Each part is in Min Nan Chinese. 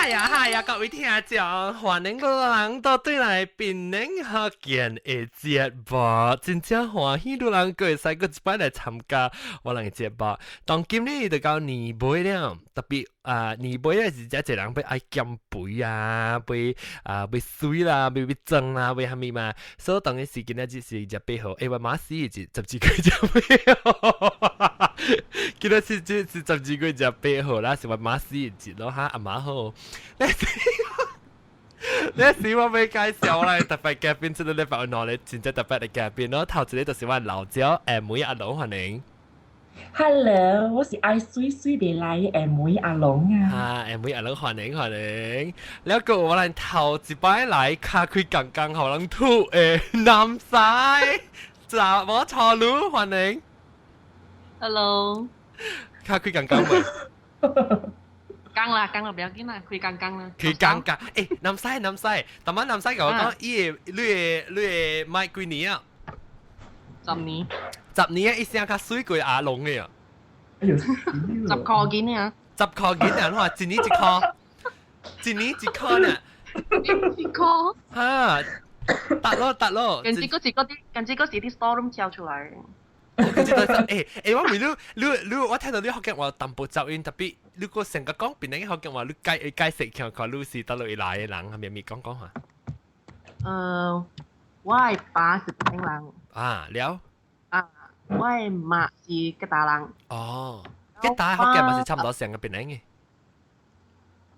嗨呀嗨呀，各位聽眾，歡迎各人到對來檳城福建的節目，真正歡喜汝人閣會使閣一擺來參加我人的節目。當今日就到年尾了，特別啊年尾咧是遮濟人欲愛減肥啊，欲啊欲媠啦，欲欲妝啦，欲啥物嘛。所以當時今仔日是28號，欸，我媽死是12月28號，今仔是這是12月28號啦，是我媽死日咯哈，阿媽好。你是我欲介紹我來特別嘉賓，這個禮拜有兩個真正特別的嘉賓咯。頭一個就是我老鳥阿妹阿龍，歡迎。 Hello，我是愛媠媠袂來的阿妹阿龍啊。啊，阿妹阿龍歡迎歡迎。了閣我來頭一擺來敲開剛剛予人吐的南西，查某初女歡迎。 Hello。敲開剛剛未？剛啦，剛啦，不要緊啦，開剛剛啦。開剛剛，欸，南西南西，逐擺南西共我講，伊的你的你的麥幾年啊？十年。十年啊，伊聲較媠過阿龍的啊。哎呦， 10箍銀啊！ 10箍銀啊，你看一年一箍，一年一箍呢。一箍。哈，得咯得咯。近這個是嗰啲，近這個是啲 store room 跳出來。我記得欸欸，我問你，你你我聽到你福建話淡薄走音，特別你閣成個講檳城福建話，你解解釋看看，你是佗落來的人，係咪咪講講下？我的爸是檳城人。啊，了。啊，我的媽是吉打人。哦，吉打福建嘛是差唔多像個檳城嘅。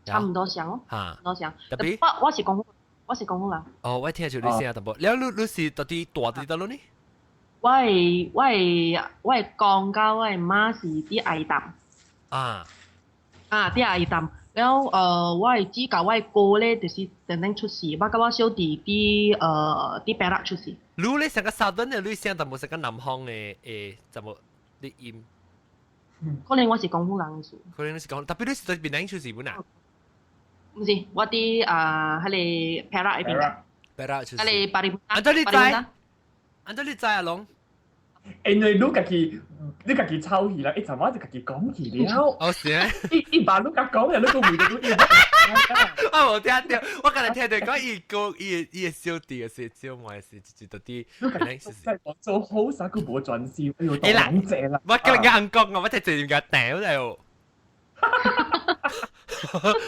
差唔多像哦。嚇。差唔多像。特別。我是廣府，我是廣府人。哦，我聽出你聲淡薄。了，你你是到底大佇佗落呢？我的公佮我的媽是佇愛淡。啊。啊，佇愛淡。了我的姊佮我的哥咧，就是等等出世，我佮我小弟佇白樂出世。你咧像個 southern 的，你聲淡薄像個南方的，欸，怎麼你音？可能我是廣府人的事。可能你是講，特別你是佇檳城出世本啊？毋是，我佇啊，彼个 Perak 彼邊。 Perak 出世。彼個巴里布按怎你知？按怎你知阿龍？因為你家己你家己抄去啦，一陣我就家己講去了。哦，是啊。伊伊把你甲講嘅，你個回到你。我無聽著，我剛才聽著講伊個伊伊的小弟是小妹是一到底。我做好啥佢無專心，哎呦，欸啦，謝啦。我今日硬講啊，我聽這點解掉了。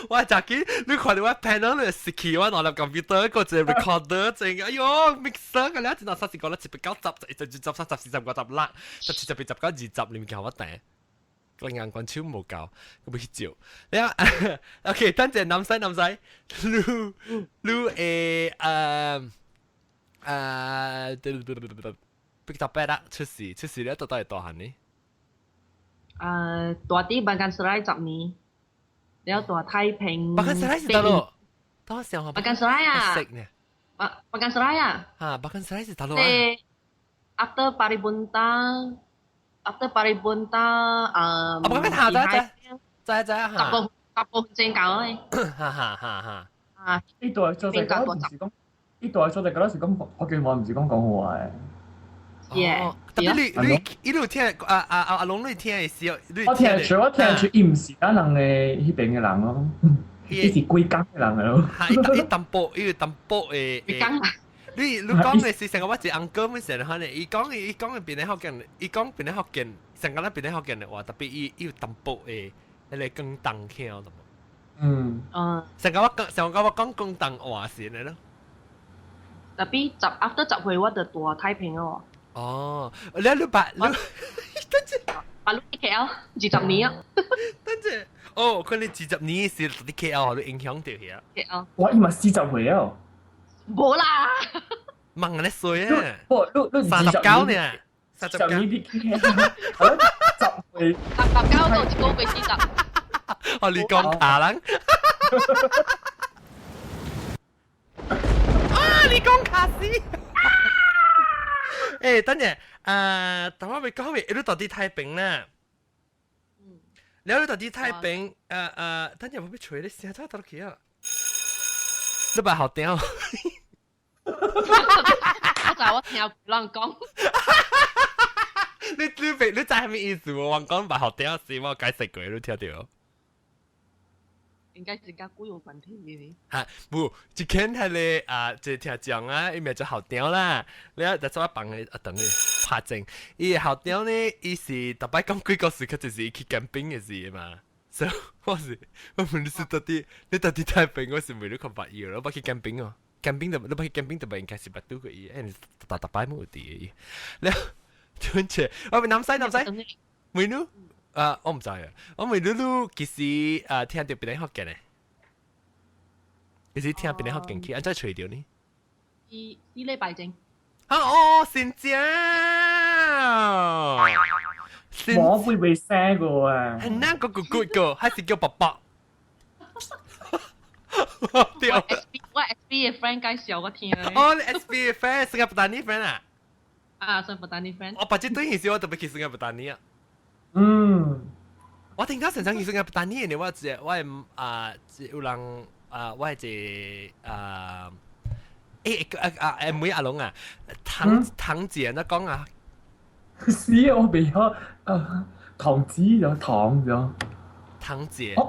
我就見你看到我 panel 你失去我拿粒 computer 個一個 recorder 正，哎呦 mixer 個了，一兩三四五六七八九十，一、二、十、三、十、四、十五、十六、十七、十八、十九、20，裡面叫我訂，個硬關手無夠，我欲去照。你啊，OK，等陣南西南西，你你會比較白啦，出世出世了到底係大漢呢？大佇 Bagan Serai 十年。了蹛太平。 Bagan Serai 是佗落？多少啊？Bagan Serai 啊。識呢？ Bagan Serai 啊。哈，Bagan Serai 是佗落啊？ After Parit Buntar，After Parit Buntar，啊，不過他在在在哈。十個正教的。哈哈哈哈。啊。呢度做隻歌唔是講，呢度做隻歌是講福建話，唔是講廣府話的。哦，特別你你一路聽啊啊啊阿龍你聽的時候，我聽得出，我聽得出，伊毋是咱人的彼邊的人咯，伊是貴港的人咯。哈，伊淡薄，伊淡薄的。貴港啊！你你講的是成個我一個 uncle 咪成日伊講伊講的檳城福建，伊講檳城福建，成個咱檳城福建的話，特別伊伊有淡薄的彼个廣東腔，淡薄。成個我講，成個我講廣東話是呢咯。特別十 after 10歲我就蹛太平咯。哦，你你把你，等陣，把你 KL 20年啊。等陣，哦，可能二十年是佇 KL 予你影響著遐。 KL。哇，伊嘛40歲了。無啦。問你歲啊？不，你你39呢？ 39年佇 KL，10歲。39到一個月40。哦，你講卡人。啊！你講卡死。欸，等陣，等我欲講未，你到佇太平啦。了你到佇太平，等陣我欲揣你聲走佗落去啊？你捌學聽？我知我聽人講。你你明你知啥物意思無？我講捌學聽是我解釋過，你聽著。應該是佮鬼有關係嘅。嚇，無，一間係咧啊，這聽講啊，伊名做校長啦。你啊，就做我幫佢啊，等佢拍正。伊校長呢，伊是逐擺講鬼故事，佢就是去 camping 嘅事嘛。所以我是我問你是到底你到底太平，我是問你看捌伊咯，捌去 camping 哦。camping 就你捌去 camping 就應該是捌拄過伊，誒，逐逐擺冇有佇伊。了，轉切，我問南西南西，問你啊，我毋知啊，我問你你其實啊，聽著檳城福建的？其實聽檳城福建去，按怎揣著呢？四四禮拜前。啊哦，新正，我會未聲過啊！係那個個個個，還是叫爸爸？對。我 S B 我 S B 嘅 friend 介紹我聽。哦，你 S B 嘅 friend，新加坡尼 friend 啊？啊，新加坡尼 friend。我把這對時我特別去新加坡尼啊。我聽到常常去新加坡尼嘅，我只我係啊，有人啊，我係一啊，誒啊啊誒，妹阿龍啊，堂堂姐那講啊。是啊，我未曉啊，堂子咗堂咗。堂姐。我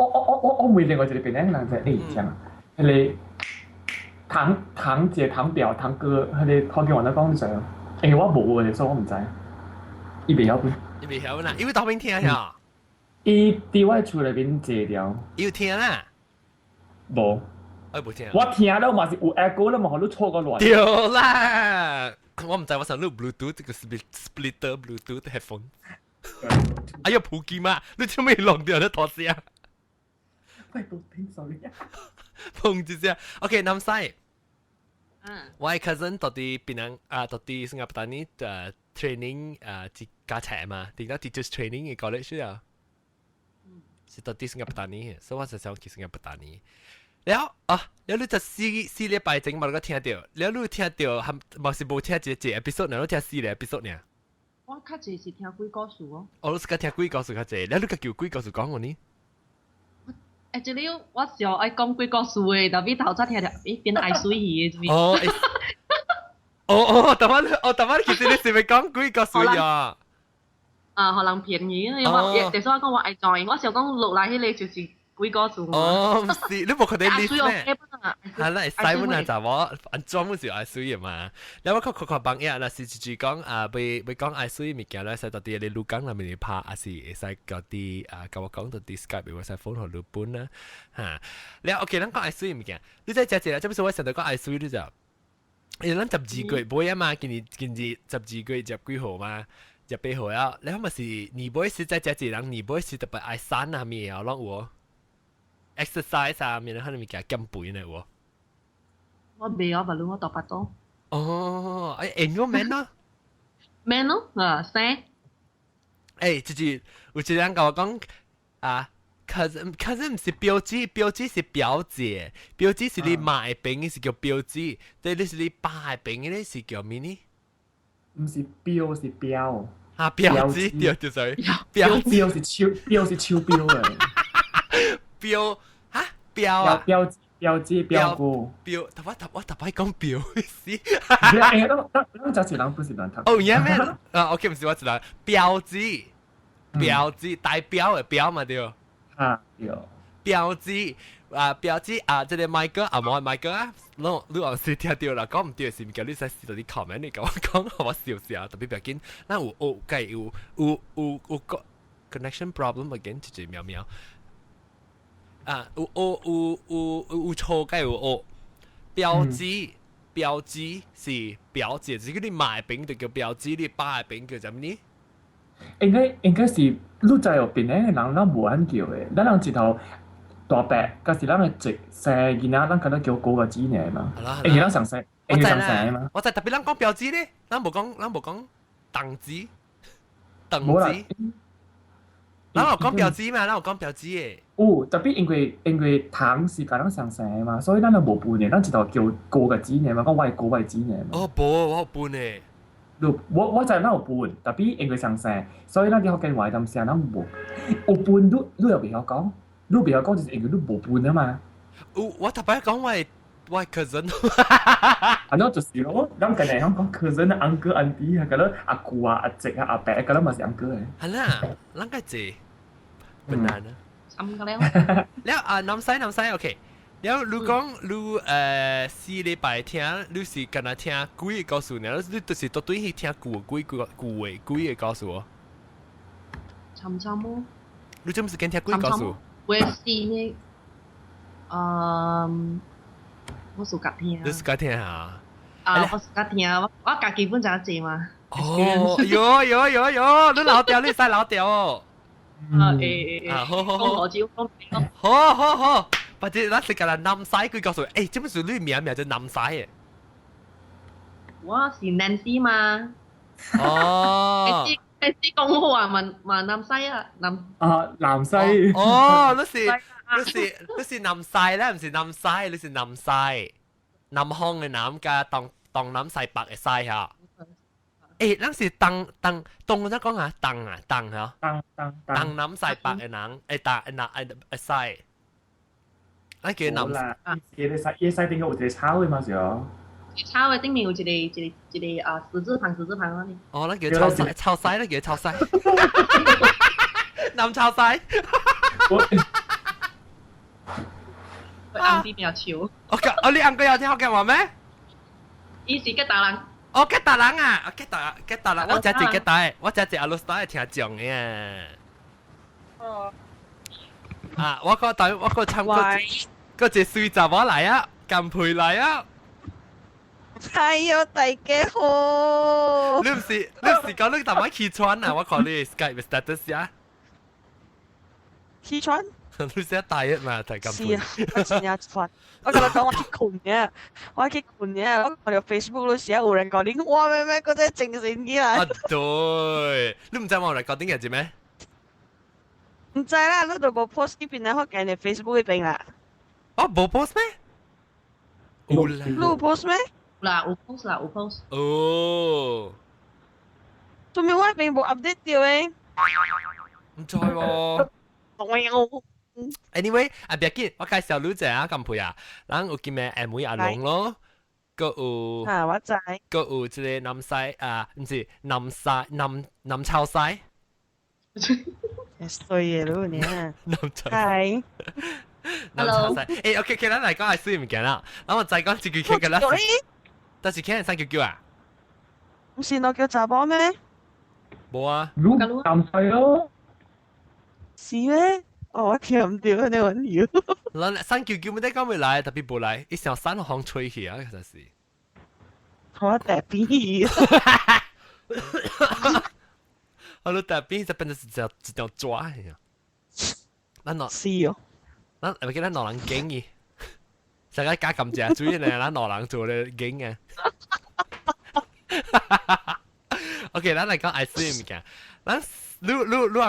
問另外一個檳城人就誒講，彼个堂堂姐、堂表、堂哥，彼个福建話咧講啥？欸，我無嘅，所以我毋知。伊袂曉。伊袂曉啦，伊有當面聽下。伊佇我厝內面坐著。伊有聽啦？無。我無聽。我聽了嘛是有 echo 了嘛，予你錯個亂。對啦，我毋知我想錄 Bluetooth 這個 splitter Bluetooth headphone。哎呀，普及嘛，你做咩弄掉你拖聲？喂，都聽 sorry。碰一下，OK，南西。嗯。我 cousin 到佇檳城啊，到佇新加坡呢training 啊，一加冊嘛，點解 teachers training 嘅 college 啊？是到佇新加坡呢，所以我就想去新加坡呢。了啊，了你就四四禮拜前嘛，我聽著，了你聽著，還嘛是無聽一個 episode 呢？你聽四個 episode 呢？我較濟是聽鬼故事哦。哦，你是較聽鬼故事較濟，了你較叫鬼故事講我呢？誒，這裡我上愛講鬼故事的，特別頭早聽著，咦，變愛水魚的，哦，哦哦，等下哦，等下，其實你是咪講鬼故事啊？啊，予人便宜，因為我，就是我講我愛做，我想講落來彼个就是鬼故事。哦，毋是，你無看到 list 咩？係啦，會使阮啊，查某按怎阮是愛水的嘛？了我看看看網頁，若是就是講啊，欲欲講愛水物件咧，使到佇咧鹿港內面拍，還是會使交佇啊，共我講到佇 Skype 會使 phone 予你本啦，嚇。了 OK，咱講愛水物件，你再食一下，這不是我想到講愛水，你知？因為咱十二月尾啊嘛，今年今年十二月十幾號嘛，十八號啊，你嘛是年尾時再食一人，年尾時特別愛瘦啊物啊，攏有 exercise 啊，物可能物件減肥呢有。我袂啊，無論我大腹肚。哦，哎，會用免咯？免咯，啊，生。欸，就是有一個人共我講啊，cousin cousin 毋是表姊，表姊是表姐，表姊是你媽的朋友是叫表姊，但你是你爸的朋友咧是叫咩呢？毋是表是表。啊，表姊對對對，表表是手表是手錶的。表哈表啊？表表姐表哥。表，我頭我頭擺講表是。欸，咱咱咱這一人不是亂讀。哦，yeah 咩？啊，OK，毋是我一人，表姊，表姊，代表的表嘛對。啊，對。表姊啊，表姊啊，這个麥哥啊，無麥哥啊，攏你有時聽著啦，講毋對是毋叫你使試到啲 comment 你共我講，我笑笑，特別不要緊。咱有有計有有有有個 connection problem again，一一秒秒。啊，有有有有有錯計有學表姊，表姊是表姐，只個你媽的朋就叫表姊，你爸的朋叫啥物呢？應該應該是你知哦，檳城的人咱無按叫的，咱人一頭大伯，佮是咱的侄生囡仔，咱敢若叫哥佮姊爾嘛。因為咱上生，因為上生嘛。我知特別咱講表姊咧，咱無講咱無講堂姊，堂姊。咱有講表姊嘛？咱有講表姊的。有，特別因為因為堂是共咱相生的嘛，所以咱就無分的，咱一頭叫哥佮姊爾嘛，講我的哥我的姊爾嘛。哦，無，我有分的。我我知咱有分，特別因為相生，所以咱佇福建話當時咱無有分，你你又袂曉講，你袂曉講就是因為你無分啊嘛。有，我特別講我的我的 cousin。啊，那就是咯，咱近來講 cousin uncle auntie 啊，佮咱阿姑啊、阿叔啊、阿伯，佮咱嘛是 uncle 的。係啦，咱個濟，本難啊。參個了。了啊，南西南西 OK。了，你講你4禮拜聽，你是敢若聽幾个故事呢？你就是到對去聽舊幾個舊的幾个故事哦？參參咯。你做毋是跟聽幾个故事？我是呢，嗯，我暑假聽。你暑假聽啊？啊，我暑假聽，我家基本就一嘛。哦，喲喲喲喲，你老掉，你使老掉哦。啊，誒啊，好好好，好好好好。或者咱是甲人南西佢告訴，這本書你名名就南西嘅。我是 Nancy 嘛。哦。 Nancy 講話嘛嘛南西啊，南。啊，南西。哦，你是南西咧，唔是南西，你是南西，南方嘅南加當當南西北嘅西嚇。咱是當當當我講啊，當啊當嚇。當當當南西北嘅人，當南西。咱叫南啦，伊個西伊西頂個有一個草的嘛是哦。草的頂面有一個啊十字旁十字旁嗰啲。哦，咱叫草西，草西，咱叫草西。南草西。我。紅啲比較潮。我哦，你紅哥有聽福建話咩？伊是吉達人。哦，吉達人啊，吉達吉達人，我只一吉達，我只一阿魯斯達聽講嘅。哦。啊，我個等我個參個個一水查某來啊，甘佩來啊！哎喲，大家好！你唔是講你逐擺起床啊？我看你 Skype status 啊。起床？你寫大一嘛？大甘佩。是啊，我前日瞓，我同你講我去困嘅，我去困嘅，我看到 Facebook 都寫有人講你，哇咩咩，嗰隻精神起來。啊對，你唔知我嚟講點嘅字咩？唔知啦，你都無 post 呢邊咧，我見你 Facebook 嗰邊啦。哦，無 post 咩？有啦。你有 post 咩？啦，有 post 啦，有 post。哦。做咩我邊無 update 掉誒？唔知喎。我有。 Anyway，啊，別緊，我介紹你者啊，咁配啊，咱有見咩阿妹阿龍咯，閣有啊，我知。閣有這個南西啊，毋是南西南南超西。衰嘅咯你。南超。係。南超西。OK，OK，咱來講愛水物件啦。然後我再講一句傾個啦。但是傾三九九啊？唔是我叫查某咩？無啊。你南西咯。是咩？哦，我聽唔到你揾料。咱三九九沒得講未來，特別無來，一上山風吹去啊，其實是。我特別。我你特別就變成一條一條蛇一樣。咱喏。是哦。咱會記得兩人經嘅，大家加甘蔗，主要咧咱兩人做咧經嘅。OK，咱來講愛水物件，咱。你人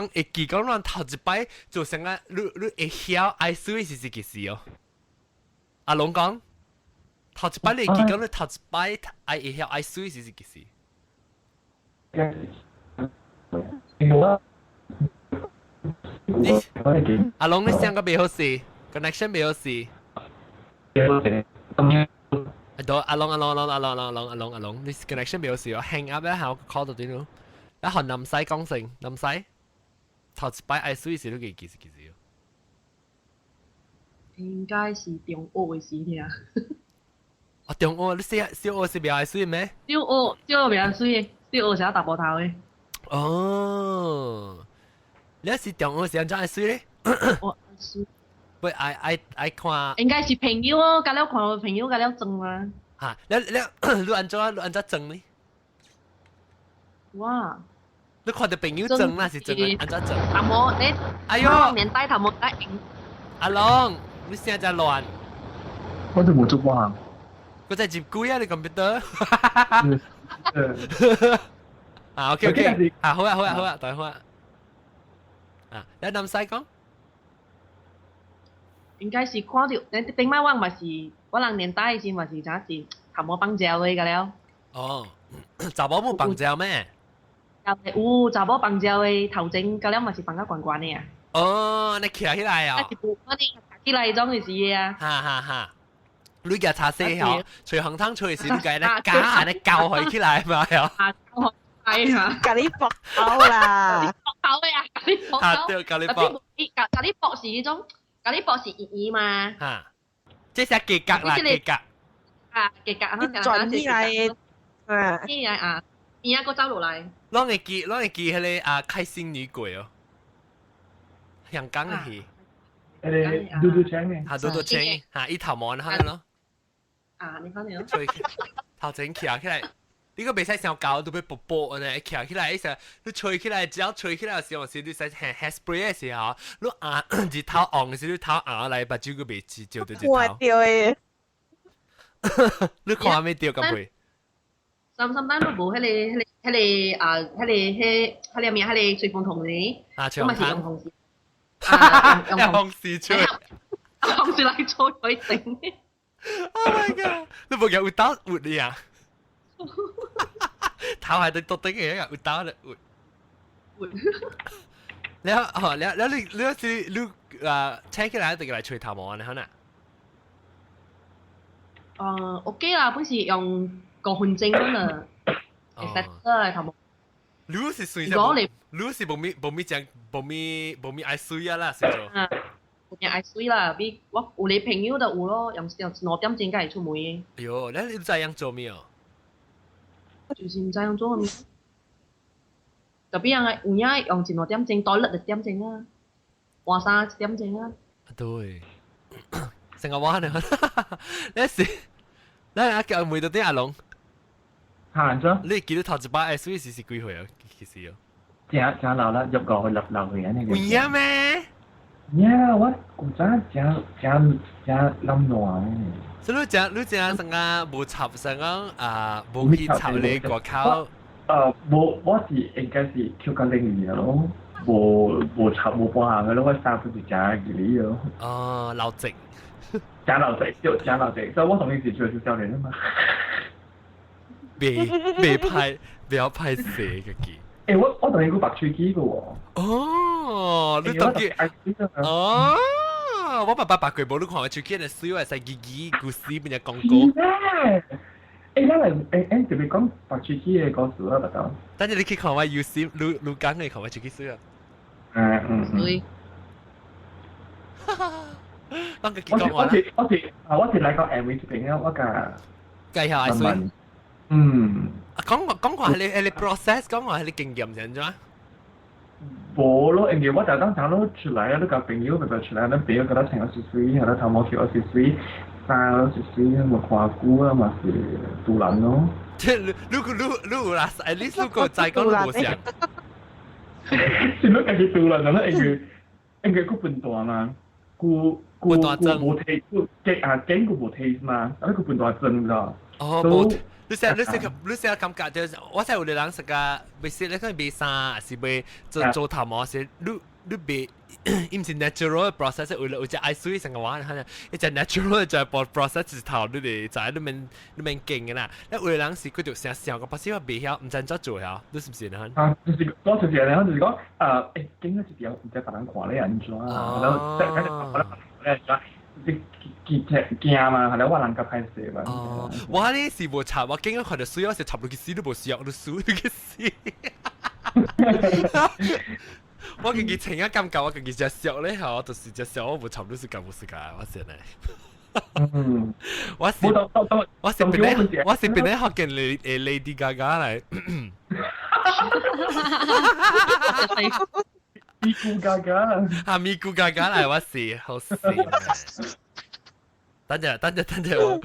會記講，咱頭一擺做啥個？你會曉愛水是是幾時哦？阿龍講，頭一擺你會記講，你頭一擺愛會曉愛水是是幾時？你阿龍，你聲個袂好勢，connection 袂好勢。阿龍阿龍阿龍阿龍阿龍阿龍阿龍，你 connection 袂好勢，我 hang up 一下，我 call 到點咯。一學南西講成南西，頭一擺愛水時你記記是幾時？應該是中學的時聽。啊，中學你小小學是袂愛水咩？小學小學袂愛水，小學是大波頭的。哦，你是中學時按怎愛水咧？我愛水。不愛愛愛看。應該是朋友哦，甲了看到朋友甲了裝啊。嚇！你你按怎你按怎裝呢？哇！你看到朋友裝啦，是裝按怎裝？頭毛你，哎喲，年代頭毛帶用。阿龍，你聲真亂。我都無做過。我在入鬼啊！你 computer。啊，OK OK，啊好啊好啊好啊，大好啊。啊，你南西講？應該是看到，你頂擺我嘛是，我人年代時嘛是啥是頭毛放膠的個了。哦，查某冇放膠咩？有查某放膠的頭前，到了嘛是放較懸懸的啊。哦，你徛起來啊？啊是無，我你徛起來種就是的啊。哈哈哈！你夾茶水吼，吹紅湯吹時，你家咧加，你教佢起來嘛？啊，教係嘛？咖喱薄頭啦，薄頭嘅啊，咖喱薄嚇對，咖喱薄。咖喱薄是呢種，咖喱薄是熱熱嘛。嚇，這是價格啦，價格。啊，價格啊，轉起來，啊，起來啊，邊一個走落來。攏會記彼个啊，開心女鬼哦，香港的戲。誒，嘟嘟青嘅。嚇，嘟嘟青，嚇，伊頭毛你看咯。啊，你看咯。吹，頭前徛起來，你個袂使傷高，都欲薄薄按呢，徛起來，伊時你吹起來，只要吹起來的時候，是你使 hairspray 的時候，你按日頭紅的時，你頭紅來，目睭閣袂照著日頭。我對的。你看未著敢袂？三三單都無彼個彼個彼個啊，彼個彼彼個名，彼個吹風筒呢？啊，我嘛是用紅絲。用紅絲吹。紅絲來吹可以整。 Oh my god！你無見有刀有你啊？頭係對篤頂嘅，有刀咧有。了哦，了了你你是你啊，請起來就來吹頭毛呢，可能？OK 啦，本是用5分鐘啦，會使來頭毛。你是水如果你你是無咪無咪講無咪無咪愛水啊啦，是做。啊，無咪愛水啦，比我有啲朋友就有咯，用用2點鐘才會出門。哎喲，你知影做咩哦？就是毋知影做咩。特別人有影用一兩點鐘，多一點鐘啊，換衫一點鐘啊。對，成個話呢，你是，你阿叫問到啲阿龍，行咗。你記得頭一擺愛水時是幾歲啊？其實哦。真真老啦，入過去六六歲啊！呢個。有影咩？呀，我古早真真真諗爛。所以你真你真成個無插成個啊，無去插你外口。無，我是應該是跳到零二咯，無無插無半項嘅咯，我衫褲是真吉利咯。哦，老直。真老直，就真老直，所以我同你是做少年啊嘛。未未拍，不要拍死個機。欸，我同你講白吹機嘅喎。哦，你當機？哦，我爸爸白過無，你看我手機的水，我會使記記故事，變隻廣告。欸，咱來欸特別講白吹機的故事啊，爸爸。等陣你去看我有心，你你講嘅看我手機水啊。嗯嗯嗯。對。當佢講我是我是啊，我是來個 MV 這邊啊，我甲計下水。嗯。講講話係你 process，講話係你經驗是怎？無咯，因為我就當時攏出來啊，你共朋友白白出來，咱朋友佮咱穿個水水，佮咱頭毛翹個水水，衫攏水水，無看久啊嘛是獨人咯。即係你你你有啦，at least 你個知講你無像。是你家己獨人啊？因為因為佢笨蛋嘛，佢佢佢無提，佢啊頸佢無提嘛，啊佢笨蛋真㗎。哦，無。你成你成你成感覺就是，我知有個人食個，袂識你可能買衫，還是買做做頭毛，是你你袂，伊毋是 natural process，有有隻愛水成個話，可能一隻 natural 就 process 一頭，你哋知你免你免驚嘅啦。你有個人是佢就成想個，不是我袂曉，毋知怎做曉，你是毋是呢？啊，就是我就是安尼，就是講，欸，驚一條毋知別人看你按怎，然後即係我咧按怎。你驚驚嘛，係我人較歹勢嘛。哦，我呢是無插，我驚我看到水，我是插落去死都無死，我都輸落去死。我家己情啊感覺，我家己只笑咧，吼，就是只笑，我無插，你是敢無是㗎？我先咧。嗯，我是我是邊咧，我是邊咧學見 Lady Gaga 來。咪咕嘎嘎，啊咪咕嘎嘎來，我是好死。等陣，等陣，等陣我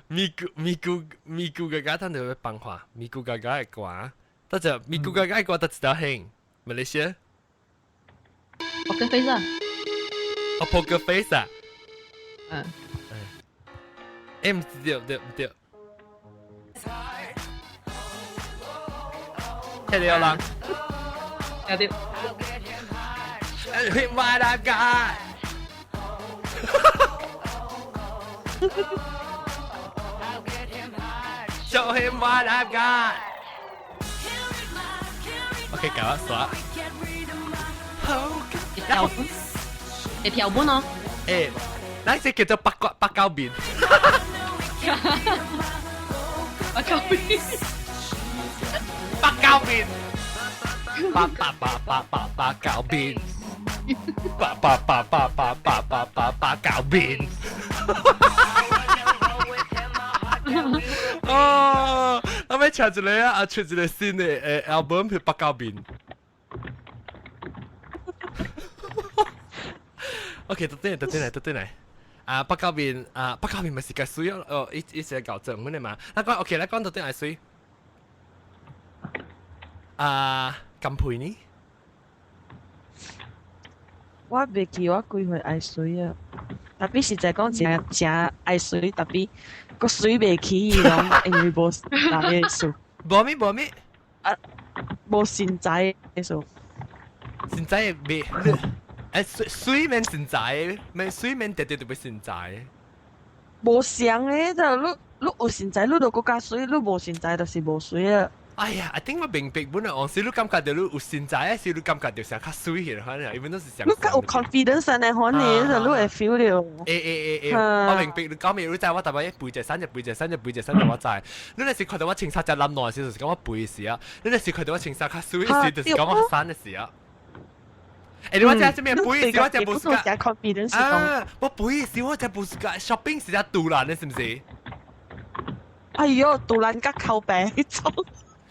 咪咕咪咕咪咕嘎嘎，等陣會放話咪咕嘎嘎的歌。等陣咪咕嘎嘎的歌，得一條興，馬來西亞。 Poker Face 啊！哦，Poker Face 啊！嗯。欸，毋對對毋對。聽到人？聽到。 Hit what I've got. Show him what I've got. OK，搞我耍。跳會跳舞哦。欸，咱這叫做八卦八九面。八九面。八狗面，八八八八八八狗面，八八八八八八八八八狗面。哦，後尾唱一個啊，出一個新的 album 係八狗面。OK，到底嚟，到底嚟，到底嚟。啊，北狗面啊，北狗面咪是個水哦，哦，伊伊是搞正的嘛。咱講 OK，咱講到底係水。啊，金培呢？我袂記我幾歲愛水啊，tapi 實在講誠誠愛水，tapi 個水袂起伊攏，因為無大嘅數。無咩無咩。啊，無身材的數。身材未？誒，水水免身材，免水免特別特別身材。無相的，就你你有身材，你就閣較水；你無身材，就是無水啊。哎呀，I think 我明白本來往時你感覺到你有身材，時你感覺到成較水嘅，可能因為都是上。你較有 confidence 呢，可能就你會 feel 到。欸欸欸欸，我明白你講咩，你知我大擺背隻身就背隻身就背隻身就我知。你那時看到我穿衫只冧耐時，就是講我肥時啊；你那時看到我穿衫較水時，就是講我瘦的時啊。欸，你話這啥物肥時，我這無是個啊，我肥時我這無是個 shopping 是只杜蘭的，是毋是？哎喲，杜蘭甲口白迄種。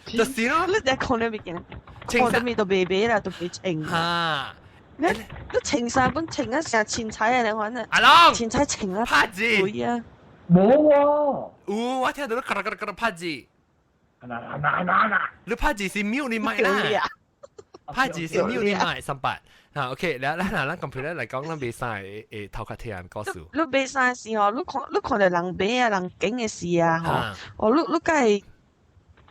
就是咯，你只看你物件，看到咪都白白啦，都袂穿。哈，你你穿衫本穿啊成凊彩的，反正。阿龍，凊彩穿啊。拍字。對啊。無喎。有，我聽到你咔啦咔啦咔啦拍字。嗱嗱嗱嗱。你拍字是 mute 你麥啦。拍字是 mute 你麥三八。啊，OK，แล้วแล้ว咱 computer 來講，咱袂使會頭殼聽故事。你袂使時吼，你看你看著人買啊，人揀的時啊，吼，哦，你你敢會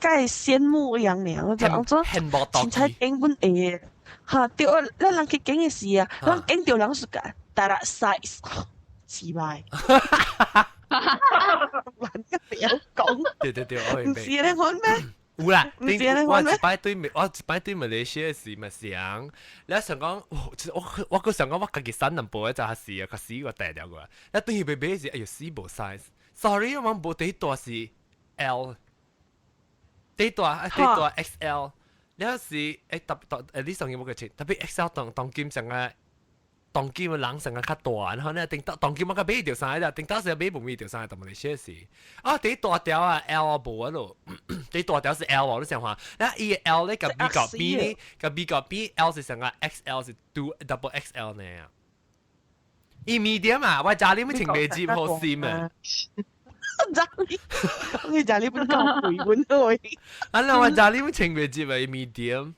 敢會羨慕一樣爾，就按怎凊彩揀本會，哈對啊，咱人去揀的時啊，咱揀著人是個大啦 size，奇怪，人家不要講。對對對，我明白。毋是咧，款咩？有啦，毋是咧，我一擺對我一擺對馬來西亞時嘛想，你想講，我我閣想講我家己瘦淡薄仔就較死啊，較死我大條過。你對佢買買是，哎喲死無 size，sorry 我無第大是 L，第大第大 XL，你是欸特特欸你上次無個錢，特別 XL 當當今上個。當今嘅人成個較大，然後呢，頂到當今我較買著衫啦，頂到時買無買著衫，當馬來西亞是。啊，第大條啊 L 無啊咯，第大條是 L 你想看，那伊 L 咧佮 B 佮 B 呢，佮 B 佮 B L 是成個 XL 是 two double XL 呢。伊 medium 啊，我家裡面穿袂入好閃啊。家裡，你家裡本夠肥本去。啊，那我家裡面穿袂入啊，伊 medium。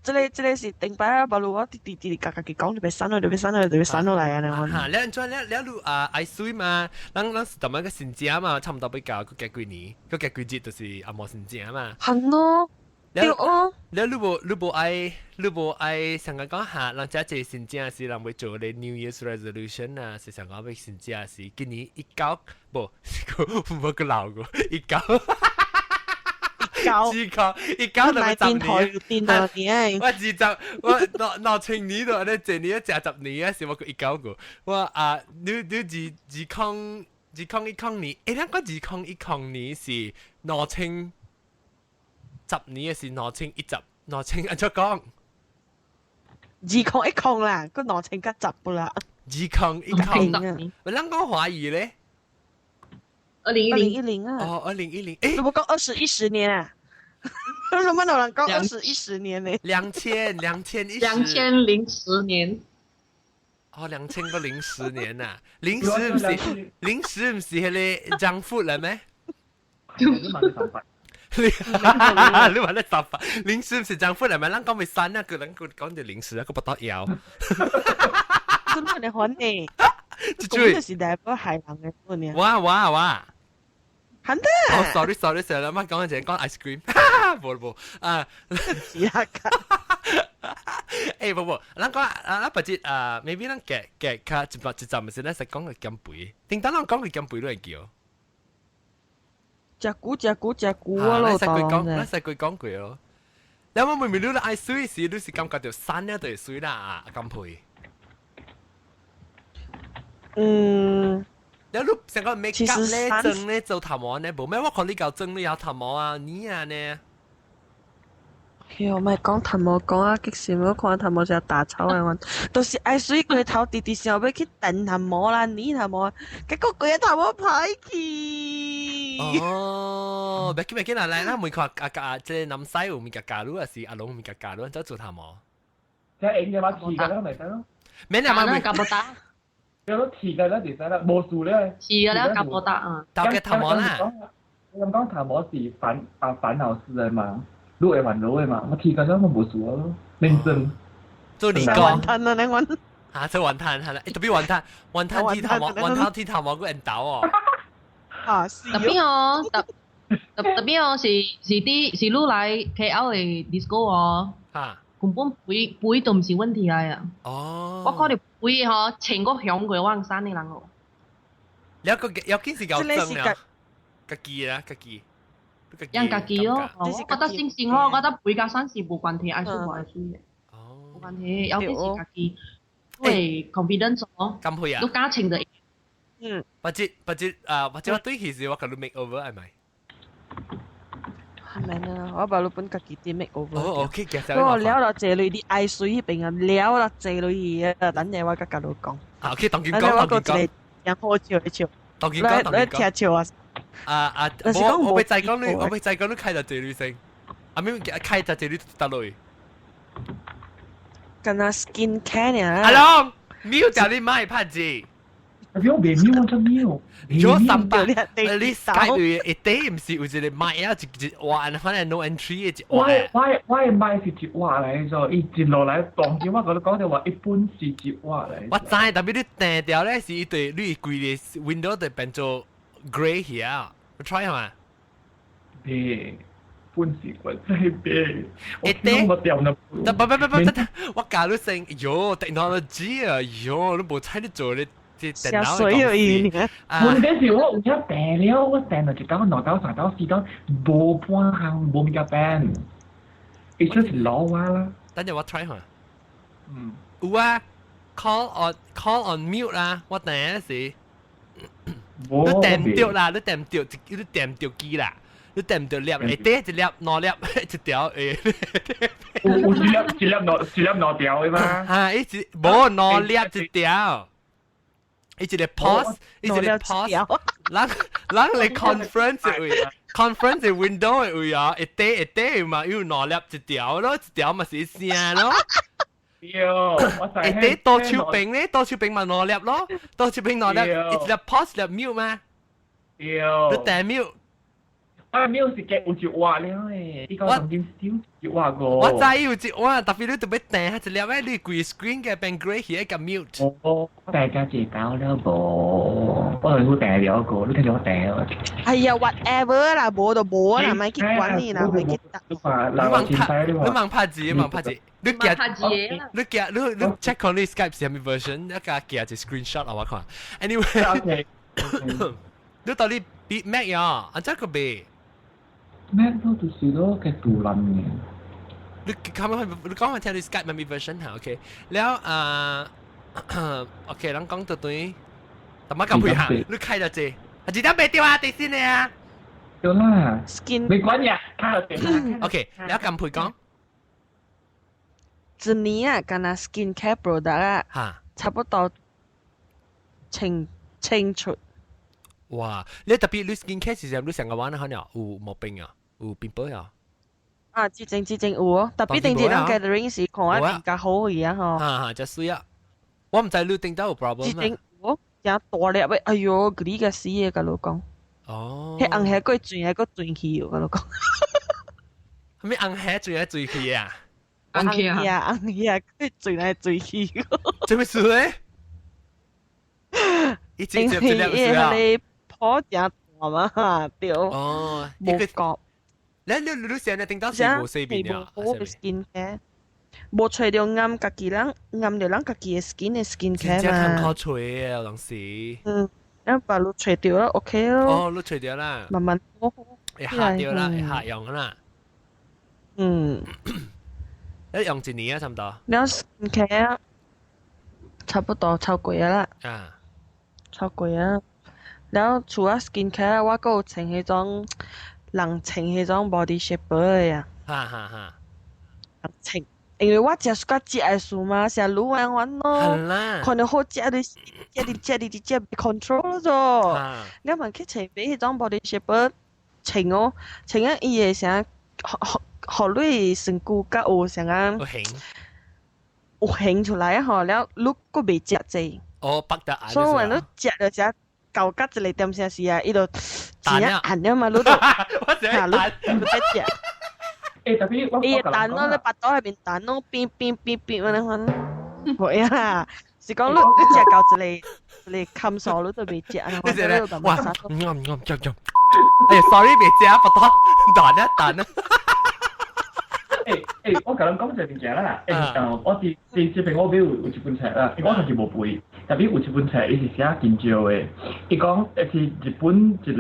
這個這個是頂擺啊，巴魯我直直直家家己講，就欲瘦落，就欲瘦落，就欲瘦落來啊！嚇，你按怎你你你啊愛水嘛？咱咱是淡薄個新正嘛，差毋多欲到閣過幾年，閣過幾節就是紅毛新正嘛。係咯，對哦。你你無你無愛你無愛想講講下，人遮這新正是人欲做咧 New Year's Resolution 啊，是想講欲新正是今年一九無，無閣老過一九。九，二九一九就十年，我二十我兩兩千年都咧，這年食十年啊，是我一九個。我啊，你你二二空二空一空年，欸，咱講二空一空年是2010年，是2010，兩千按怎講？二空一空啦，個兩千甲十不啦。二空一空，喂，咱講華語咧？ 2010 2010啊！哦，2010，欸，你無講21十年啊？怎麼有人講21十年呢？兩千兩千一十， 2010年。哦，2010年呐，零十毋是零十毋是彼個張富了咩？你話你十八，零十毋是張富來咩？咱講袂刪啊，個人講著零食啊，個不得了。真係你款呢？講就是代表係人嘅款呢。哇哇哇！肯定。哦，sorry sorry，成日媽講緊講 ice cream，無無啊，是啊，欸，無無，咱講啊，咱別節啊，maybe 咱夾夾較一百一集，毋是咱實講個減肥，頂當咱講個減肥都會叫。食久食久食久啊咯，咱實過講，咱實過講過咯。你我明明你愛水時，你是感覺著瘦了就會水啦，減肥。嗯。你你成個 make up 咧，妝咧做頭毛咧，無咩？我看你搞妝你有頭毛啊，你啊呢？喲，莫講頭毛講啊，激死我看頭毛成大草的款，都是愛水過頭，直直想欲去電頭毛啦、染頭毛，結果規个頭毛歹去。哦，別緊別緊啦，來，咱問看阿阿這個南西有物件教你，還是阿龍有物件教你，怎做頭毛？即係應嘅話，剃嘅啦，咪得咯。免啊，嘛，夾不打。有得剃嘅啦，就使啦，無數咧。是嘅啦，夾不打啊。豆嘅頭毛啦。你咁講頭毛是煩啊煩惱式的嘛？你會煩惱的嘛？我剃嘅啦，我無數咯，認真。做你講。雲吞啊，你講。啊，做雲吞係啦，特別雲吞，雲吞剃頭毛，雲吞剃頭毛個人豆哦。啊，是。特別哦，特特特別哦，是是啲是你來 KL 的 disco 哦。嚇。根本肥肥都毋是問題來啊！哦，我看著肥吼，穿過雄過我山的人哦。了個要緊是夠真了，家己啦，家己。樣家己咯，我覺得星星咯，我覺得肥佮瘦是無關係，愛水無愛水的。哦。無關係，要緊是家己，會 confidence 哦。咁配啊？你敢穿就。嗯。或者或者啊，或者我對其實我共你 make over 係咪？免啊，我把你本家己啲 make over。哦，OK，我了了這類啲愛水彼邊啊，了了這類啊，等陣我佮佮你講。啊，OK，當佢講，當佢講。講好笑的笑。當佢講，當佢講。聽笑啊！啊啊！我我欲再講你，我欲再講你開就這類先。啊，咪開就這類得落。敢若 skin care 爾。阿龍，mute 掉你麥拍字。我未 mute，我真 mute。咗三百，你 Skype 一底毋是有一個麥啊，一一哇，反正 no entry 一我我我的麥是一瓦來咗，伊一落來當時我共你講就話一般是一瓦來。我知，特別你訂掉咧是伊對你規个 window 就變做 grey 去啊，你 try 下嘛？別，本是我真別。一底我掉呢。不不不不不，我教你先，喲，technology 啊，喲，你無彩你做咧。這水而已。問題是我有影病了，我病了一刀、兩刀、三刀、四刀，無半項無物件病，伊就是老我啦。等陣我 try 下。嗯。有啊，call on mute 啦，我等下時。你點著啦，你點著，你點著機啦，你點著粒，下底一粒、兩粒，一條誒。有有一粒、一粒、兩一粒兩條的嗎？嚇！一直無兩粒一條。伊一個 pause，伊一個 pause，人人嚟 conference 位，conference window 的位啊，一底一底嘛，有兩粒一條咯，一條嘛是一聲咯。對，我一底多手柄咧，多手柄嘛兩粒咯，多手柄兩粒，一粒 pause 一粒 mute 嘛。對。你訂 mute。我 mute 是計有一瓦了誒，伊個曾經少一瓦個。我知有一瓦，特別你特別訂一粒咧，你規 screen 嘅變 grey 起個 mute。我訂加一包了無？我係訂了個，你聽住我訂。哎呀，whatever 啦，無就無啦，莫去管你啦，莫去答。你問拍，你問拍字，你問拍字，你寄，你寄，你你 check 看你 Skype 是啥物 version，一個寄一 screenshot 我看。Anyway，你到底比 Mac 呀？啊，這個別。 Mac 都就是咯，嘅獨立嘅。你講你講我聽你 Skype 乜 version 嚇？OK，了啊，OK，咱講到對，大媽咁配合，你開咗這，啊，一點袂對啊，第四呢啊。對啦，skin 沒關係，開咗 OK，了咁配講。一年啊，敢若 skin care product 啊，差不多清清出。哇！你特別你 skin care 是你上個玩可能有毛病啊，有 pimple 啊？啊，之前之前有哦，特別頂一人 gathering 時看我比較好去啊吼。啊，真水啊！我毋知你頂到有 problem 之前有，真大粒的，哎喲，嗰啲個死的，共你講。哦。彼紅蝦閣轉還閣轉去，我共你講。啥物紅蝦轉來轉去啊？紅蝦啊，紅蝦閣轉來轉去。做咩事咧？一隻一隻一粒啊！伊泡真大嘛，對。哦，無覺。你你你現在頂到是無洗面啊？無 skin care，無揣著啱家己人，啱著人家己的 skin 的 skin care 嘛。真較揣啊，有當時。嗯，咱把你揣著啦，OK 咯。哦，你揣著啦。慢慢好。會下掉啦，會下用啦。嗯。你用一年啊，差唔多。了 skin care 差不多超過啦。啊。超過啊！了除了 skin care，我閣有穿彼種人穿彼種 body shaper 的啊。哈哈哈！稱。因為我食較食的事嘛，成滷丸丸咯，可能好食的，食哩食哩食 control 咗。你問去揣買彼種 body shaper 稱哦，稱啊伊會啥，予予你身軀較有啥啊？有型，有型出來啊吼，了你閣袂食濟。哦，北得所以話你食就食到甲一個點啥時啊，伊就真正按了嘛，你就嚇你你再食。欸，特別我伊會彈咯，你腹肚內面彈咯，變變變變按呢款。會啊，是講你食到一個一個坎數，你就袂食啊。你食咧，哇！嗯嗯嗯嗯，哎呀，sorry，袂食，腹肚彈一彈啊。欸欸，我共你講一個物件啦，欸，我佇佇這邊我買有一本冊啦，我家己無背，特別有一本冊，伊是寫金蕉的，伊講是日本一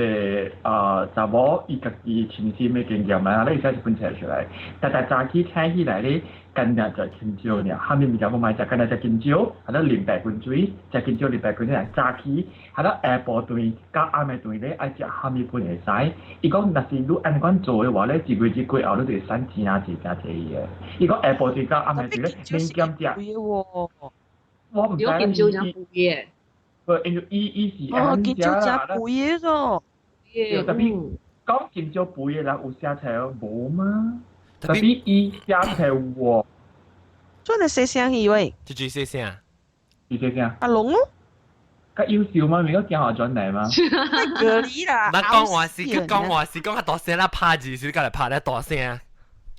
個查某伊家己親身的經驗啦，伊寫一本冊出來，逐逐早起醒起來咧，干焦食香蕉爾，啥物物件攏莫食，干焦食香蕉，還了啉白滾水，食香蕉啉白滾水，早起，還了下晡頓佮暗暝頓咧愛食啥物本會使。伊講若是你按呢款做的話咧，一月一過後你就會瘦真濟真濟個。伊講下晡頓佮暗暝頓咧免減食。我毋知。香蕉真肥的。無，因為伊伊是哦，香蕉真肥的咾。對，特別講香蕉肥的人有寫冊無嗎？特別伊寫冊喎。做你細聲去喂？這句細聲。是細聲。阿龍咯。較優秀嗎？咪個驚學轉來嗎？隔離啦。那講話是佢講話是講較大聲啦，拍字是佮來拍咧大聲。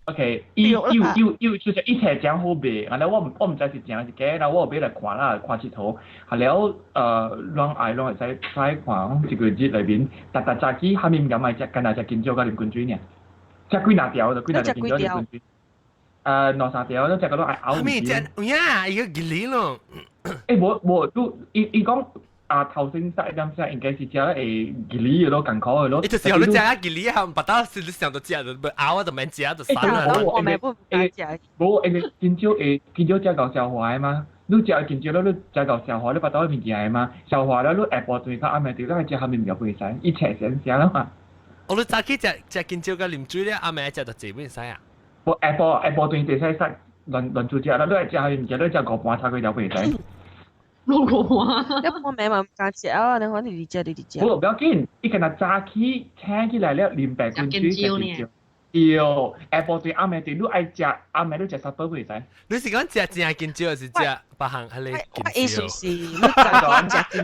OK，伊伊伊伊就是伊冊真好賣，啊了我毋知是真是假，然後我有買來看啦，看佚佗，啊了攏愛攏會使使看，一個日內面，逐逐早起啥物物件莫食，干焦食香蕉佮啉滾水爾，食幾若條就幾若條香蕉啉滾水。兩三條，你食到攏愛嘔。咩食？有影，伊個吉利咯。欸，無無，你伊伊講。啊，頭先說一點聲應該是食了會吉利的咯，艱苦的咯。伊就是你食啊吉利啊，腹肚是你想到食就嘔啊，就免食就散啦。我咪不敢食。無，因為香蕉會香蕉食夠消化的嘛。你食香蕉了，你食夠消化，你腹肚物件的嘛。消化了，你下晡頓到暗暝頓，你食啥物物件袂使，伊冊先食了嘛。哦，你早起食食香蕉佮啉水了，暗暝食就濟袂使啊？無下晡下晡頓會使使亂亂煮食啦，你愛食啥物物件，你食五盤炒幾條袂使。六個盤，一半暝嘛毋敢食啊！你看你直食，你直食。無，不要緊，伊干焦早起醒起來了，啉白滾水食香蕉。對，下晡頓暗暝頓，你愛食暗暝你食 supper 袂使。你是講食正香蕉，還是食別項彼個我意思是，你早起食香蕉，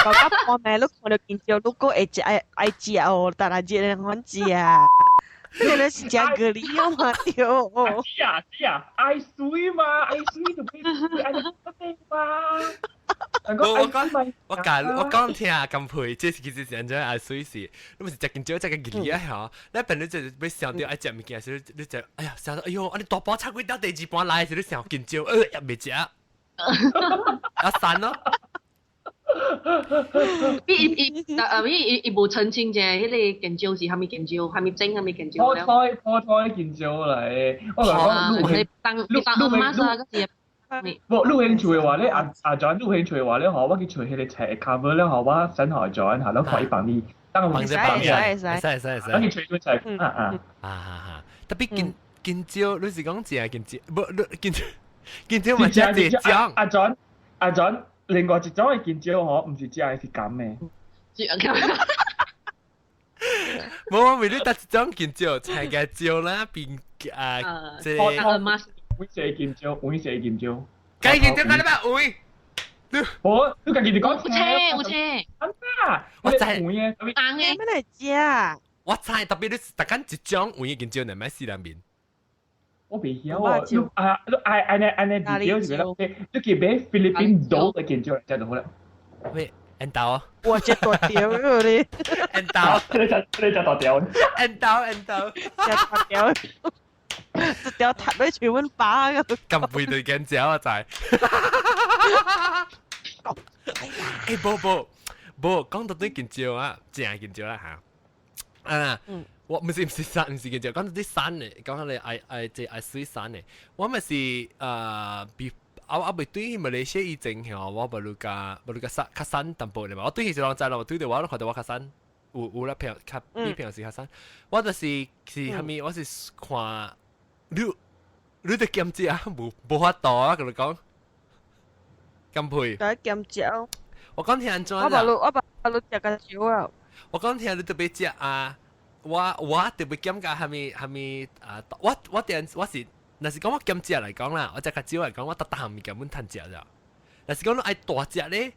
到到半暝你看著香蕉，你閣會食愛愛食哦，逐日日款食。你咧是食咖喱啊嘛對。是啊是啊，愛水嘛，愛水就變愛水嘛。我講我講我講聽咁配，這是其實是按怎愛水是，你毋是食香蕉食個吉利啊吼，你本來就欲想著愛食物件時，你就哎呀想到哎喲，按呢大盤炒幾條，第二盤來時你想香蕉，也袂食，啊散咯。伊伊啊，伊伊伊無澄清者，彼個香蕉是啥物香蕉，啥物整啥物香蕉。泡菜泡菜香蕉來，我講你當你當阿媽啥個是？無，你有興趣的話咧，阿阿 John，你有興趣的話咧，吼，我去揣彼個冊 cover 咧，吼，我 send 予 John，下，你看伊幫你，當我幫幫你，會使會使會使。我去揣一冊，啊啊啊哈，特別香香蕉，你是講正香蕉，無你香香蕉嘛食一種。阿 John 阿 John。另外一種的香蕉吼，毋是食的，是甘的。無，我為你得一種香蕉，菜個蕉啦，變啊，這個。黃色的香蕉，黃色的香蕉。該香蕉敢你捌有？無，你家己就講。有車有車。啊！我知。黃的，紅的。咩來食？我知，特別你逐工一種黃的香蕉，你莫死人面。我袂曉哦，你啊，你愛按呢按呢字條是袂你去買菲律賓豆的香蕉來食就好了。喂，緣投。哇，這大條咧！緣投，你食你食大條。緣投緣投。食大條，一條踢落去阮爸個。咁肥對香蕉啊，仔。欸，無無無，講到對香蕉啊，正香蕉啦嚇。啊。我毋是毋是瘦，毋是香蕉，講到啲瘦的，講彼個愛愛這愛媠瘦的，我嘛是比啊我未對馬來西亞以前吼，我無愈較無愈較瘦較瘦淡薄咧嘛，我對彼時攏知咯，對著我攏看著我較瘦，有有啦平較比平時較瘦，我就是是啥物，我是看你你得減食啊，無無法度啊，佮你講，減肥。就減食。我講聽按怎我把你我把你食較少啊。我講聽你特別食啊，我特別減價，係咪係咪啊？我點我是，若是講我減食來講啦，我食較少來講，我逐逐項物件阮趁食咋。若是講你愛大食咧，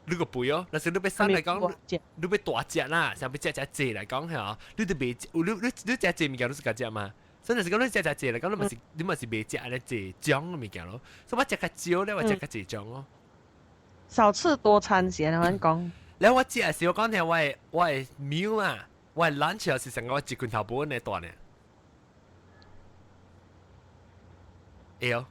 你個肥哦。若是你欲瘦來講，你欲大食啦，像欲食食濟來講嚇，你都袂，你食濟物件你是共食嘛？所以若是講你食食濟來講，你嘛是袂食按呢濟種的物件咯。所以我食較少咧，我食較濟種咯。少吃多餐先，我講。了我食的時，我講聽我的 meal 啊，我的 lunch 是成個我一拳頭盤的大呢。會哦。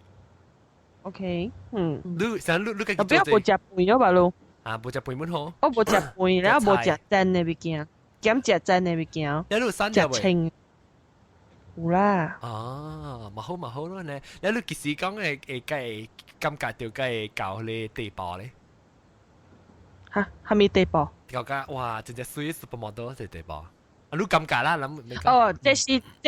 OK，嗯。你想你家己做不要無食飯咗吧？路。啊，無食飯本好。我無食飯，了無食煎的物件，減食煎的物件。你有瘦食清。有啦。哦，嘛好嘛好咯呢。了你幾時講會會感覺著會到彼個地步咧？哈，啥物地步？感覺哇，真正媠 supermodel 這地步。啊，你感覺啦，諗。哦，這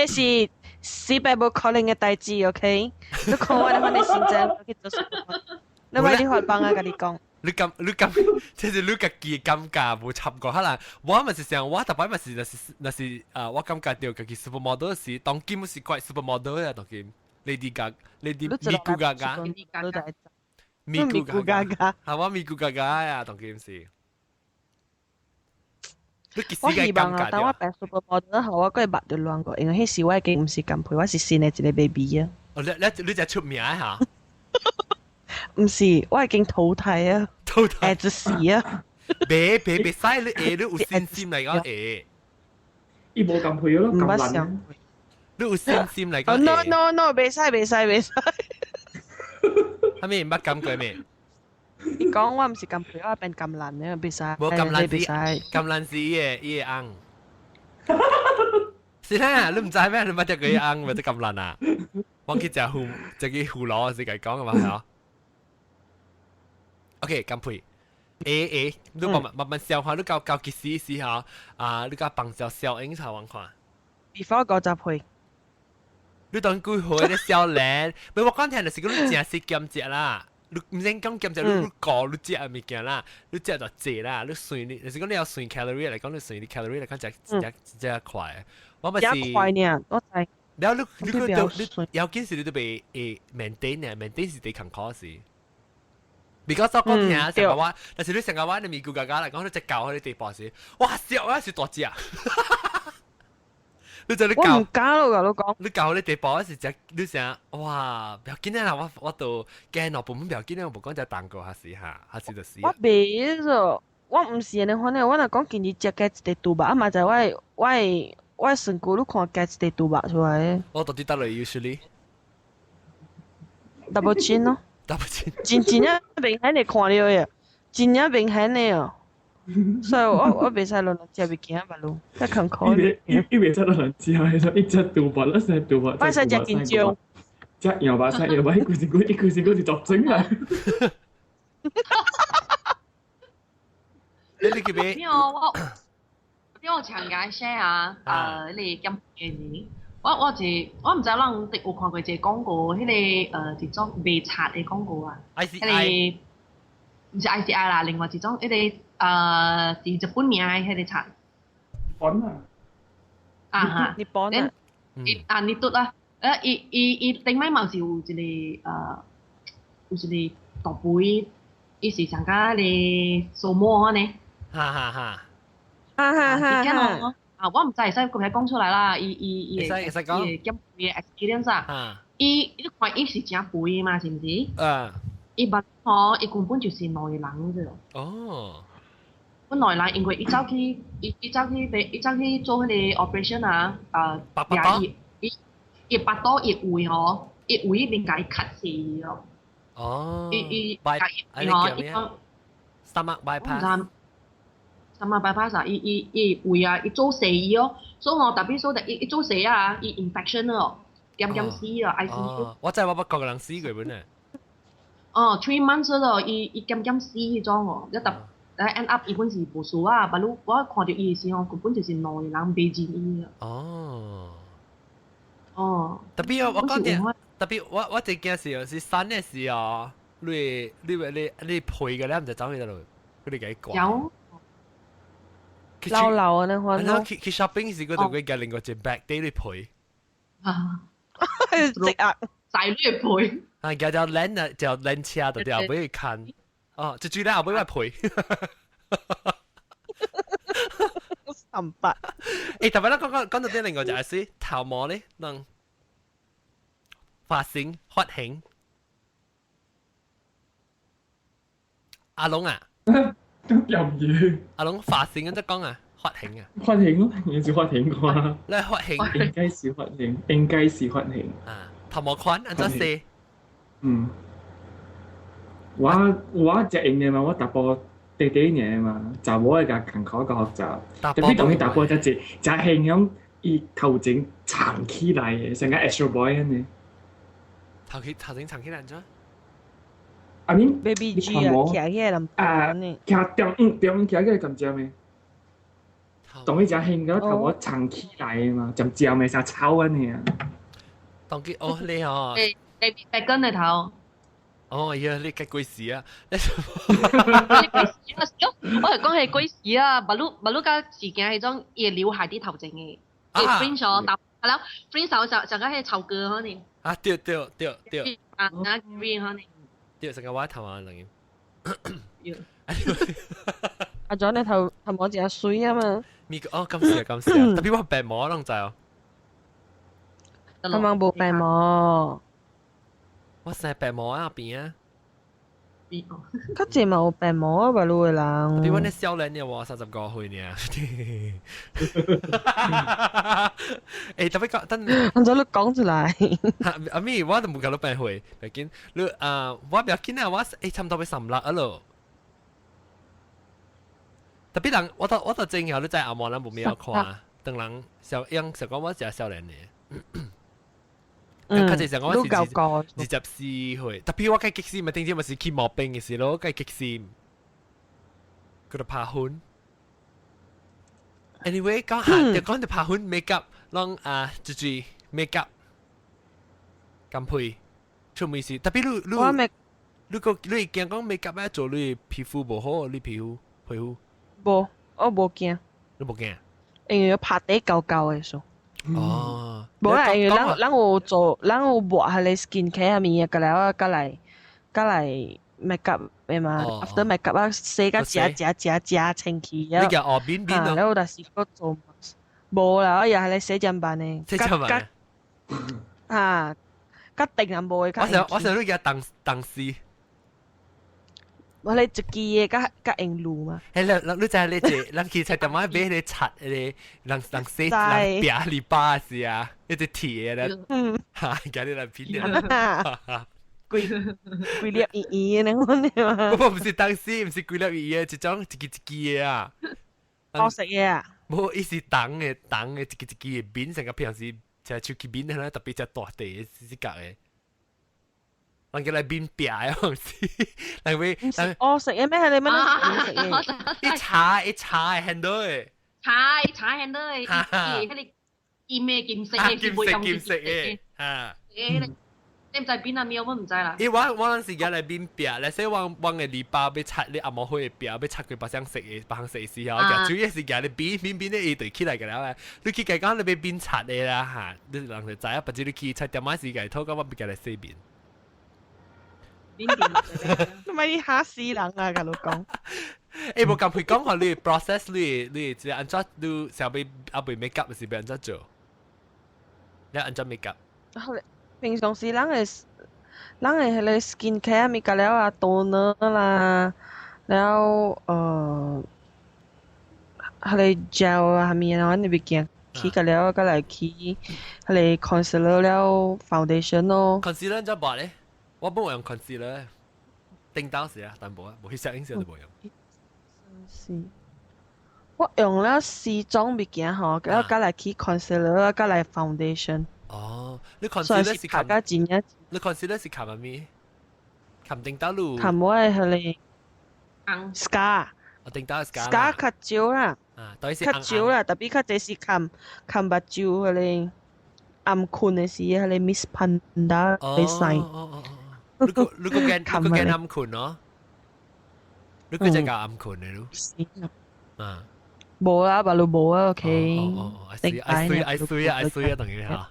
是四百無可能的代誌，OK？你看我你的身材去做 supermodel，你莫你發夢啊，共你講。你感你感，這是你家己的感覺無差過，可能我嘛是想，我逐擺嘛是，若是啊，我感覺著家己 supermodel 時，當今是怪 supermodel 啊，當今 Lady Gaga、Lady 咪咕 Gaga、咪咕 Gaga，係我咪咕 Gaga 啊，當今是。我希望啊，當我變 supermodel 後，我閣會目著亂過，因為彼時我已經毋是減肥，我是新的一個 baby 啊。哦，你才出名嚇？毋是，我已經淘汰啊！淘汰，會死啊！別別別使你會，你有信心來講會。伊無減肥咯，減難。你有信心來講。 No no no，袂使袂使袂使。啥物毋捌感覺咩？伊講我毋是減肥，我變甘藍咧，袂使。無甘藍是甘藍是伊的翁。是啦，你毋知咩？你捌聽過伊翁咪得甘藍啊？我去食芋，食去芋螺是共講的嘛？係 OK，減肥。會會，你慢慢慢慢消化，你到幾時時候啊？你甲放小小影才往看。 Before 50歲。你當幾歲咧少年？唔我講聽就是講你誠實減食啦。你毋免講減食，你顧你食的物件啦，你食就濟啦，你算你，就是講你要算 calorie 來講，你算你 calorie 來講食食食快。我咪是。快呢，我知。了你你個都你要緊是你都袂會 maintain 呢，maintain 是最艱苦事。比較少講聽成個我，但是你成個我，你咪咕嘎嘎來講，你隻狗喺你地步時，哇！笑啊是大隻。你就你我毋敢咯，共你講。你教你地步是隻，你想哇，不要緊啦，我都驚咯，部門不要緊啦，我無講隻蛋糕還是哈，還是就是。我袂做，我毋是按呢款的，我若講今日食加一塊豬肉，啊嘛就我的身軀，你看加一塊豬肉出來。我到底得落 usually？ Double chin 咯。 Double chin。真真正明顯會看著的，真正明顯的哦。所以我袂使亂亂食物件嘛，攏較艱苦。伊袂使亂亂食，伊說一食豬肉，一食豬肉。我使食緊張。食羊肉，食羊肉，伊規身軀是作精啦。你記咩？我我長解 share 啊，你減肥的我是我毋知人有看過一個廣告，彼個一種賣賊的廣告啊，彼個毋是 ICI 啦，另外一種彼個是日本名的彼個賊。本啊！啊哈，日本啊！伊啊你拄啊，伊頂擺嘛是有一個有一個大肥，伊是上甲彼個掃魔呢。哈哈哈！哈哈哈！啊，我毋知會使公開講出來啦，伊伊伊的伊的減肥的 experience 啊，伊你看伊是誠肥嘛，是毋是？嗯。伊捌吼，伊根本就是內人啫。哦。本內人因為伊走去，伊走去做彼個 operation 啊，啊，伊伊伊腹肚伊胃吼，伊胃彼邊共伊 cut 死咯。哦。伊伊伊吼，伊講。 Stomach bypass。 Stomach bypass 啊，伊伊伊胃啊，伊做西醫哦，所以我特別說的，伊伊做西啊，伊 infection 咯，減減死啊，ICU。我知我捌個人死過本啊。哦，3 months 咯，伊伊減減死彼種哦，一特 end up 伊本是無事啊，但你我看著伊的時候，根本就是內人袂認伊啊。哦。哦。特別我講聽，特別我這件事是新嘅時候，你配嘅咧，唔就走去度，佢哋幾怪。有。老老啊，那款咯。去 shopping 時，嗰度佢嘅另外一隻 bag 底你配。啊！直啊！仔女配。啊，叫條靚啊，條靚車就掉俾佢看。哦，就最咧後尾我配。三八。特別咧講到啲另外就係頭毛咧，能髮型。阿龍啊，都入嘢。阿龍髮型咁即講啊，髮型啊。髮型咯，應該是髮型啩。你髮型。應該是髮型，應該是髮型。啊，頭毛寬，按怎洗？嗯。我食用的嘛，我大埔短短爾嘛，查某會共艱苦較複雜。特別當伊查埔才一才形容伊頭前藏起來的，像個 Astro Boy 按呢。頭前藏起來按怎？阿明 Baby G 啊，徛起來人啊，徛中中徛起來尖尖的，當伊誠興個頭毛藏起來的嘛，尖尖的像草按呢啊。當佢哦你哦。誒，白根的頭。哦，呀，你計幾時啊？你幾時啊？我係講係幾時啊？馬路馬路甲事件迄種，伊劉海佇頭前的，伊 fringe 哦，搭了 fringe 就個迄臭哥可能。啊，對對對對。啊，啊 green 可能。對，成個我頭啊，兩個。阿 John 你頭毛真水啊嘛。咪個哦，咁時啊，咁時啊，特別我白毛攏知哦。頭毛無白毛。我成白毛啊邊啊！較濟嘛有白毛啊，白路的人。比我那少年嘅我35歲呢。特別講，等。按怎你講出來？阿咪，我都無共你變歲，袂緊。你啊，我不要緊啊，我差不多欲36啊咯。特別人，我都真曉你在阿毛人無咩要看，當人小樣小講我誠少年的。較濟想講我是24歲，特別我計激死嘛，頂次嘛是去毛病的時咯，計激死，佢就拍婚。Anyway，講下就講到拍婚 make up，攏啊，就是 make up，咁配出面是，特別你個你會驚講 make up 啊做你皮膚無好，你皮膚？無，我無驚。你無驚？因為拍底厚厚的數。哦，無啦，因為咱有做，咱有抹彼個 skin care 物仔，過來我過來 make up 的嘛，after make up 啊，洗甲食食食食清氣啊。你叫哦面面咯。了我就是閣做，無啦，我也係咧洗針板的。洗針板。啊，較定也無會較。我想你叫當當時。我咧一支的較較用露嘛。嘿，你知你這，人去菜店買買彼個刷，彼個人洗人拚籬笆是啊，彼個鐵的咧，哈，今日來片咧。規規粒圓圓的那款的嘛。不，毋是當時，毋是規粒圓圓，一種一支一支的啊。好食的啊。無，伊是銅的，銅的一支一支的面，成個平時食手機面，特別食大塊的，是角的。人叫來面壁的，毋是？人會人哦食的咩？係你乜食的？一查一查的 handle 的。查一查 handle 的，伊彼個金的金色的，金色金色的，哈。你毋知邊啊喵，我毋知啦。伊我陣時間來面壁，來說我的籬笆欲擦你紅毛花的壁，欲擦過別項色的，別項色的時候，主要是舉你邊邊邊咧，伊就起來個了。你去家講你欲面擦的啦哈，你人就知影，別只你去擦店仔時，家討講我欲舉來洗面。面面，你咪嚇死人啊！共你講。無共佢講話你 process 你即係按怎你想欲猶未 make up 是欲按怎做？你按怎 make up？平常時人的彼個 skin care 物件了啊，toner 啦，了彼個 gel 啊，啥物啊，阮物件起個了，閣來起彼個 concealer 了 foundation 咯。 concealer 怎抹咧？我無用 concealer，頂當時啊，但無啊，無去攝影時就無用。是，我用了四種物件吼，了閣來起 concealer，閣來 foundation。哦，你 concealer 是冚真正。你 concealer 是冚啥物？冚頂到路。冚我的彼個 scar。哦，頂到 scar。 scar 較少啦。啊，對是較少啦，特別較濟是冚冚目睭彼個。暗困的時，彼個 Miss Panda 咧使。哦哦哦，你個你個驚你個驚暗困咯？你個只教暗困的咯？啊，無啦，白路無啊，OK。哦哦，愛水愛水愛水啊，等於嚇。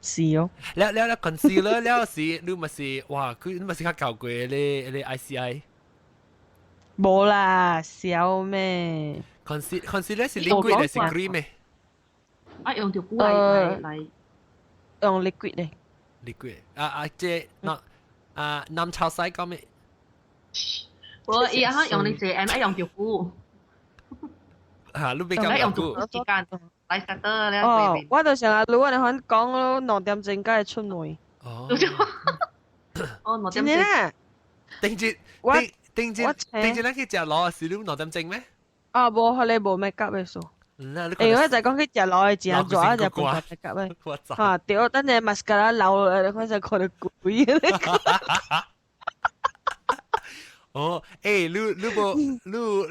是哦。了了了，concealer 了是你咪是哇，佢你咪是較舊過咧咧 ICI。無啦，小咩？concealer 是 liquid 還是 cream 嘅？啊，用條布嚟嚟。用 liquid 咧。 liquid 啊啊，這那啊南朝西講咩？我伊啊用你這 M，啊用條布。嚇，你比較用條布時間來實得咧。哦，我就想啊，如果你肯講咯，2點鐘才會出門。哦。哦，2點鐘。定住，定住，定住，咱去食螺是你2點鐘咩？啊，無，彼个無 make up 的數。欸，我就講去食螺的真熱，食半 make up 的。嚇，對，等下 mascara 流落來，我就看到鬼。哦，欸，你你無你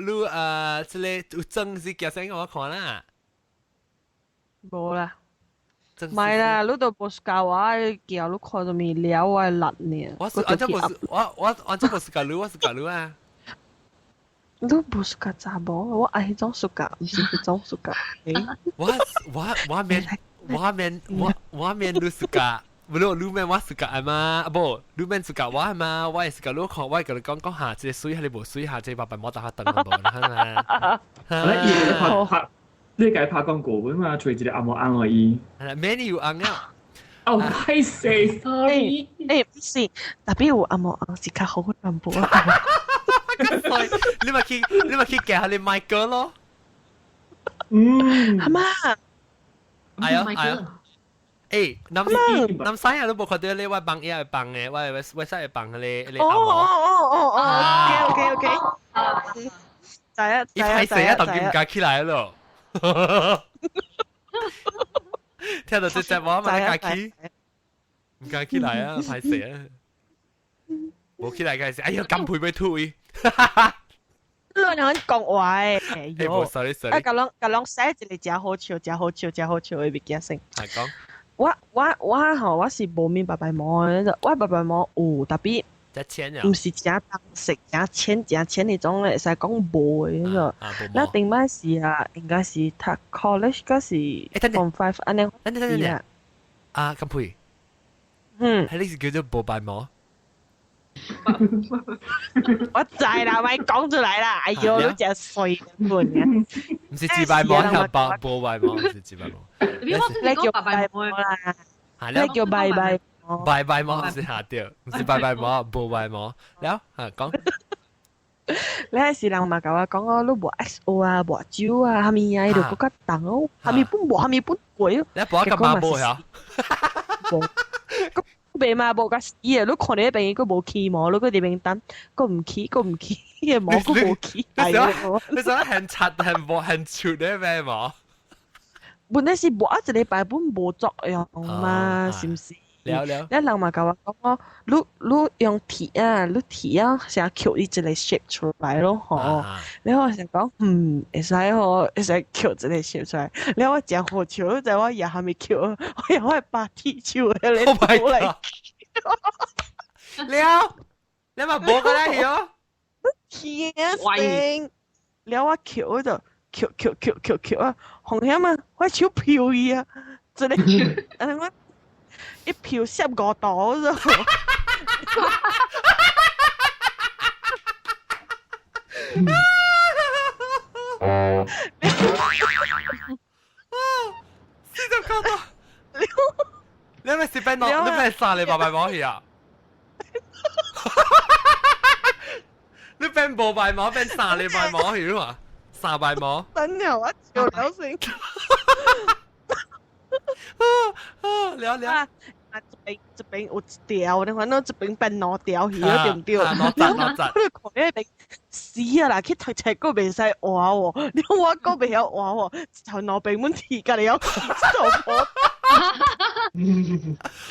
你啊，這个有妝是寄先予我看啦。無啦。唔係啦，你都無教我，叫你看啥物料我力呢？我是我這無是我我我這無是教你，我是教你啊。你無 suka 查某，我愛彼種 suka，毋是彼種 suka。我我我免我免我我免你 suka，無論你免我 suka 啊嘛，無你免 suka 我啊嘛，我會 suka 你看，我會共你講講下，這個水還是無水下，這個白白毛打下燈無，係嘛？我伊拍拍，你共拍廣告本嘛，揣一個紅毛翁予伊。免有翁啊！哦，歹勢，sorry。欸，毋是，特別有紅毛翁是較好淡薄啊。你咪去，你咪去夾下你 Michael 咯。嗯。阿媽。哎呀哎呀。欸，南南西啊，都無看到你我幫伊會幫的，我我使會幫你你哦哦哦哦哦，OK OK OK。知啊知啊。伊歹勢啊，當佢毋敢起來咯。聽到這隻話嘛，敢起，毋敢起來啊，歹勢啊。無起來嘅時，哎呀，金皮欲吐伊。你兩講話誒，欸，無 sorry sorry。啊，共人共人寫一個誠好笑、誠好笑、誠好笑的物件先。係講。我我我吼，我是無眠白白毛的，我白白毛有，特別毋是誠重色、誠淺、誠淺彼種咧，會使講無的彼個。那頂擺是啊，應該是讀 college 閣是 form five 按呢。等等等等。啊，金佩。嗯。係你是叫做無白毛？我知啦，咪講出來啦！哎喲，你真衰本嘅。毋是自白毛，係白無白毛，毋是自白毛。你叫白毛啦，你叫拜拜毛。拜拜毛毋是下掉，毋是拜拜毛，無白毛。了，嚇講。你彼時人嘛共我講哦，你無 XO 啊，無酒啊，啥物啊，伊就閣較重哦，啥物本無，啥物本過哦。你無幹嘛無呀？無。袂嘛無甲死啊！你看你彼邊閣無起毛，你閣佇邊等，閣毋起，閣毋起，彼個毛閣無起。你想你想很柒很無很出的咩毛？本來是無啊，一禮拜本無作用嘛，是毋是？了了。你人嘛共我講哦，你你用鐵啊，你鐵啊，成抾伊一個 shape 出來咯，吼。然後我想講，嗯，會使吼，會使抾一個 shape 出來。然後我誠好笑，你知我也還沒抾，我用我拔鐵手的咧攞來。了，你嘛無過來去哦。天生，了我抾就抾抾抾抾抾啊，紅險啊，我手飄去啊，一個，按呢我。一飄15度啫。 49度，你係咪是變攞？你變三禮拜拜毛去啊？你變無白毛變三禮拜毛去嘛？三白毛。等下我笑了先。了了。啊！這邊這邊有一條，你看喏，這邊變兩條去，對毋對？兩隻兩隻。你看彼邊死啊啦！去讀冊閣袂使換喎，你我閣袂曉換喎，一頭兩邊阮鐵家己曉做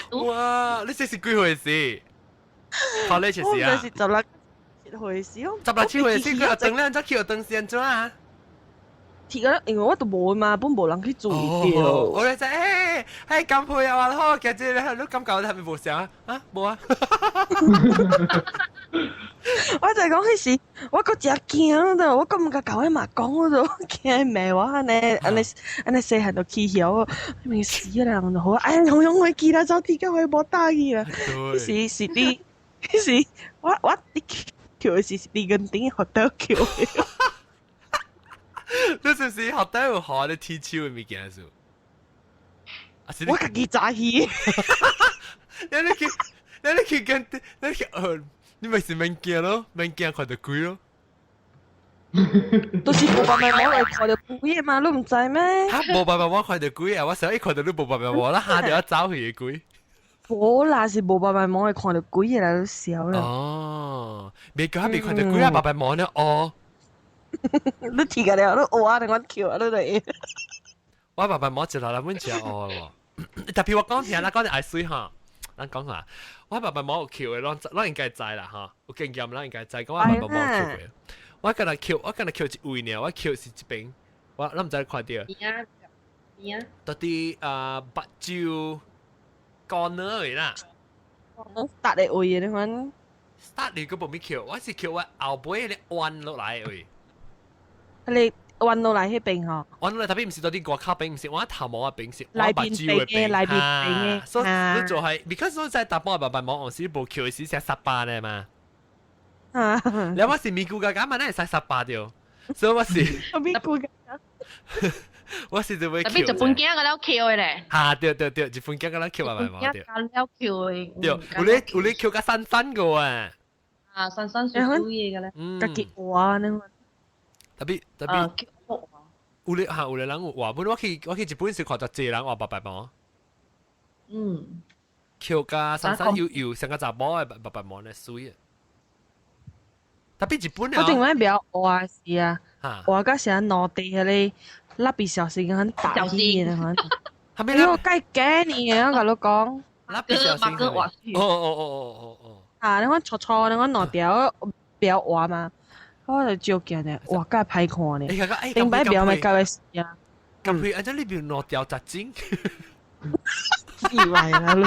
婆。哇！你這是幾歲時？考你幾時啊？我是16、17歲時哦。 16、17歲時，佢學等兩隻去學等先做啊？鐵個，因為我都無嘛，本無人去注意到。我咧就誒，係咁配啊，好，其實你感覺係咪無相啊？啊，無啊。我就講彼時，我閣誠驚的，我閣毋敢共我媽講，我就驚伊罵我按呢按呢按呢細漢就起曉，明死啦，人就好，哎，紅紅會記啦，走鐵個會無打去啦。彼時是佇，彼時我佇抾的時是佇雲頂學到抾的。你是不是學到有學你鐵鍬的物件數？我家己早去。你去跟你去學。你咪是免驚咯，免驚看著鬼咯。都是無辦法，我會看著鬼嘛，你毋知咩？哈，無辦法，我看著鬼啊！我上一看到你無辦法，我啦嚇到我走去的鬼。無啦，是無辦法，我會看著鬼的來都笑啦。哦，未叫他未看著鬼啊，白白毛呢？哦。你聽個了，你學啊，我叫啊，你就。我白白毛一落來，阮食學喎。特別我講聽，咱講得愛水哈。咱講下，我爸爸冇有抾的，攏應該知啦吼，有經驗咱應該知。講我爸爸冇抾過，我敢若抾，我敢若抾一位爾，我抾是這邊，我咱毋知看著。邊啊邊啊。到佇啊目睭 corner 位啦。搭的位的款。搭你個無咪抾，我是抾我後尾咧彎落來的位。你彎落來彼邊吼？彎落來，特別毋是到佇外口邊，毋是我頭毛仔邊，是我目睭的邊。內邊邊的。所以你就係，because 我在大波白白毛，時無抾的時成十八咧嘛。啊！你我是咪咕嘎嘎嘛，那會使十八著，所以我是。咪咕嘎。我是就會特別日本囝個了抾的咧。哈，對對對，日本囝個了抾白白毛對。了抾的。對，有咧有咧抾較散散個啊。啊，散散水水的個咧。家己畫呢。特別特別。有咧哈，有咧人有畫，本我去日本時看到濟人畫白白毛。抾甲散散油油，像個查某的白白毛咧水的。特別日本我頂擺比較畫是啊，畫甲像兩地彼个蠟筆小新很大起的款。係咪咧？我介驚呢，我共你講。蠟筆小新。哦哦哦哦哦哦。啊，你看粗粗，你看兩條比較畫嘛，我就照鏡咧，哇，介歹看呢。頂擺表咪教的是啊。咁佢按照呢邊兩條雜精。意外啦你。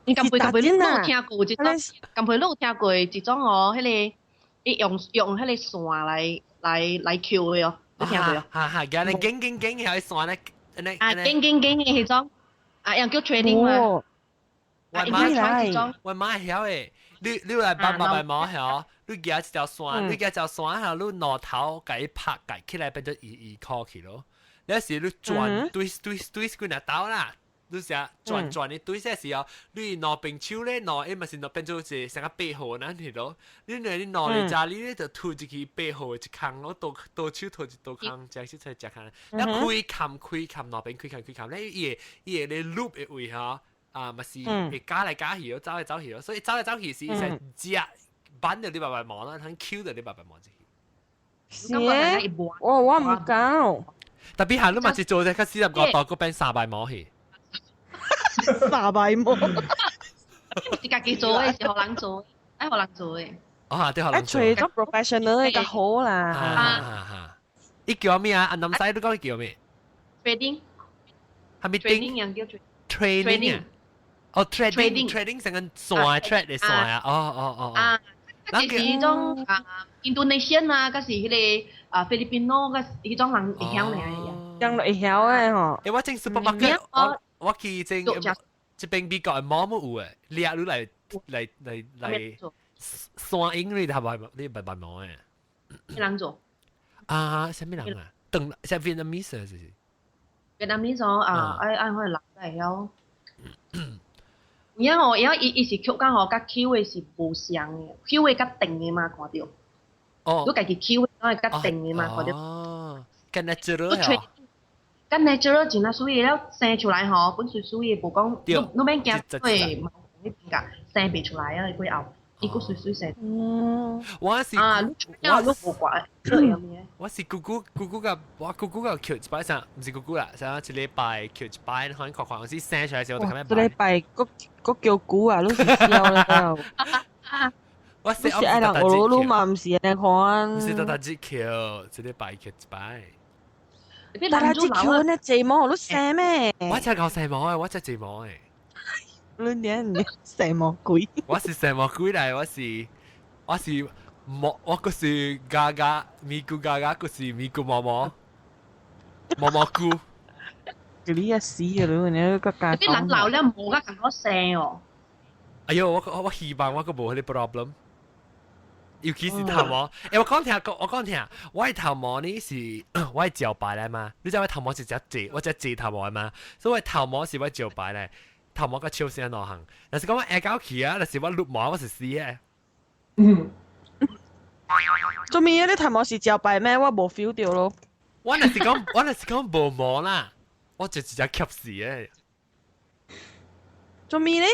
你咁配咁配，你有聽過一種？咁配你有聽過一種哦？彼个伊用彼个線來抾的哦，你聽過哦？哈哈，今日緊緊緊嘅線咧，啊，緊緊緊的彼種，啊，用叫 training 嘛。我媽，我媽會曉的，你來幫爸爸毛曉，你舉一條線，你舉一條線後，你兩頭共伊拍蓋起來，變做一一箍去咯。你是你轉對對對幾若兜啦。你成轉轉的對些時候，你兩邊手咧，兩伊嘛是兩變做一個像個白號那樣咯。你兩你兩個家裡咧就吐一支白號一空咯，倒倒手吐一倒空，食出來食空。你開冚開冚兩邊開冚開冚，咧伊會咧 loop 的位吼，啊嘛是會加來加去咯，走來走去咯，所以走來走去是會食挽著你白白毛啦，通抾著你白白毛入去。是我毋敢。特別下你嘛是做者較45度，閣變300毛去。 300毛，是家己做的，是予人做的，愛予人做的。哦，對，予人做。愛揣做 professional 的較好啦。啊！伊叫咩啊？阿南西你講伊叫咩？Trading。係咪？Trading 叫 training 啊？哦，trading，trading 成個線 trade 的線啊！哦哦哦。啊，嗰是彼種啊，Indonesian 啊，嗰是彼个啊菲律賓咯，嗰彼種人會曉爾。人會曉的吼。欸，我前 supermarket 我去前這邊美國的 mall 有誒，掠你來來來來山影你頭白你白白毛的。咩人做？啊，啥物人啊？等是 Vietnamese 是是？ Vietnamese 哦，啊，愛愛可能人會曉。而哦，而伊伊是抾甲吼，佮抾的是無相的，抾的較定的嘛，看著。哦。你家己抾的，攏會較定的嘛，看著。哦，較 natural 哦。較 natural 真啊水了生出來吼，本水水的，無講你免驚會毛孔彼邊㗎生袂出來啊，過後伊閣水水生。我是啊，你你無怪。我是姑姑姑姑個，我姑姑個抾一擺啥，毋是姑姑啦，啥一禮拜抾一擺，可能看看時生出來時候就咁樣。一禮拜閣閣叫久啊，你是痟了。我是愛人學你嘛，毋是按呢款。毋是逐逐日抾，一禮拜抾一擺。但係這橋呢睫毛都生咩？我真係夠細毛嘅，我真係睫毛嘅。你年你細毛鬼？我是細毛鬼嚟，我是毛，我個是嘎嘎咪咕嘎嘎，個是咪咕毛毛毛毛菇。你一死啊！你個家啲人老了冇得咁多聲哦。哎呦，我希望我個無彼個 problem。尤其是頭毛，我講聽，我講聽，我的頭毛呢是我的招牌來嘛？你知我頭毛是只濟，我只濟頭毛嘛？所以我頭毛是我招牌來，頭毛佮笑聲兩項。若是講我下到去啊，若是我擼毛，我是死的。嗯。做咩啊？你頭毛是招牌咩？我無 feel 到咯。我若是講無毛啦，我就直接吸死的。做咩呢？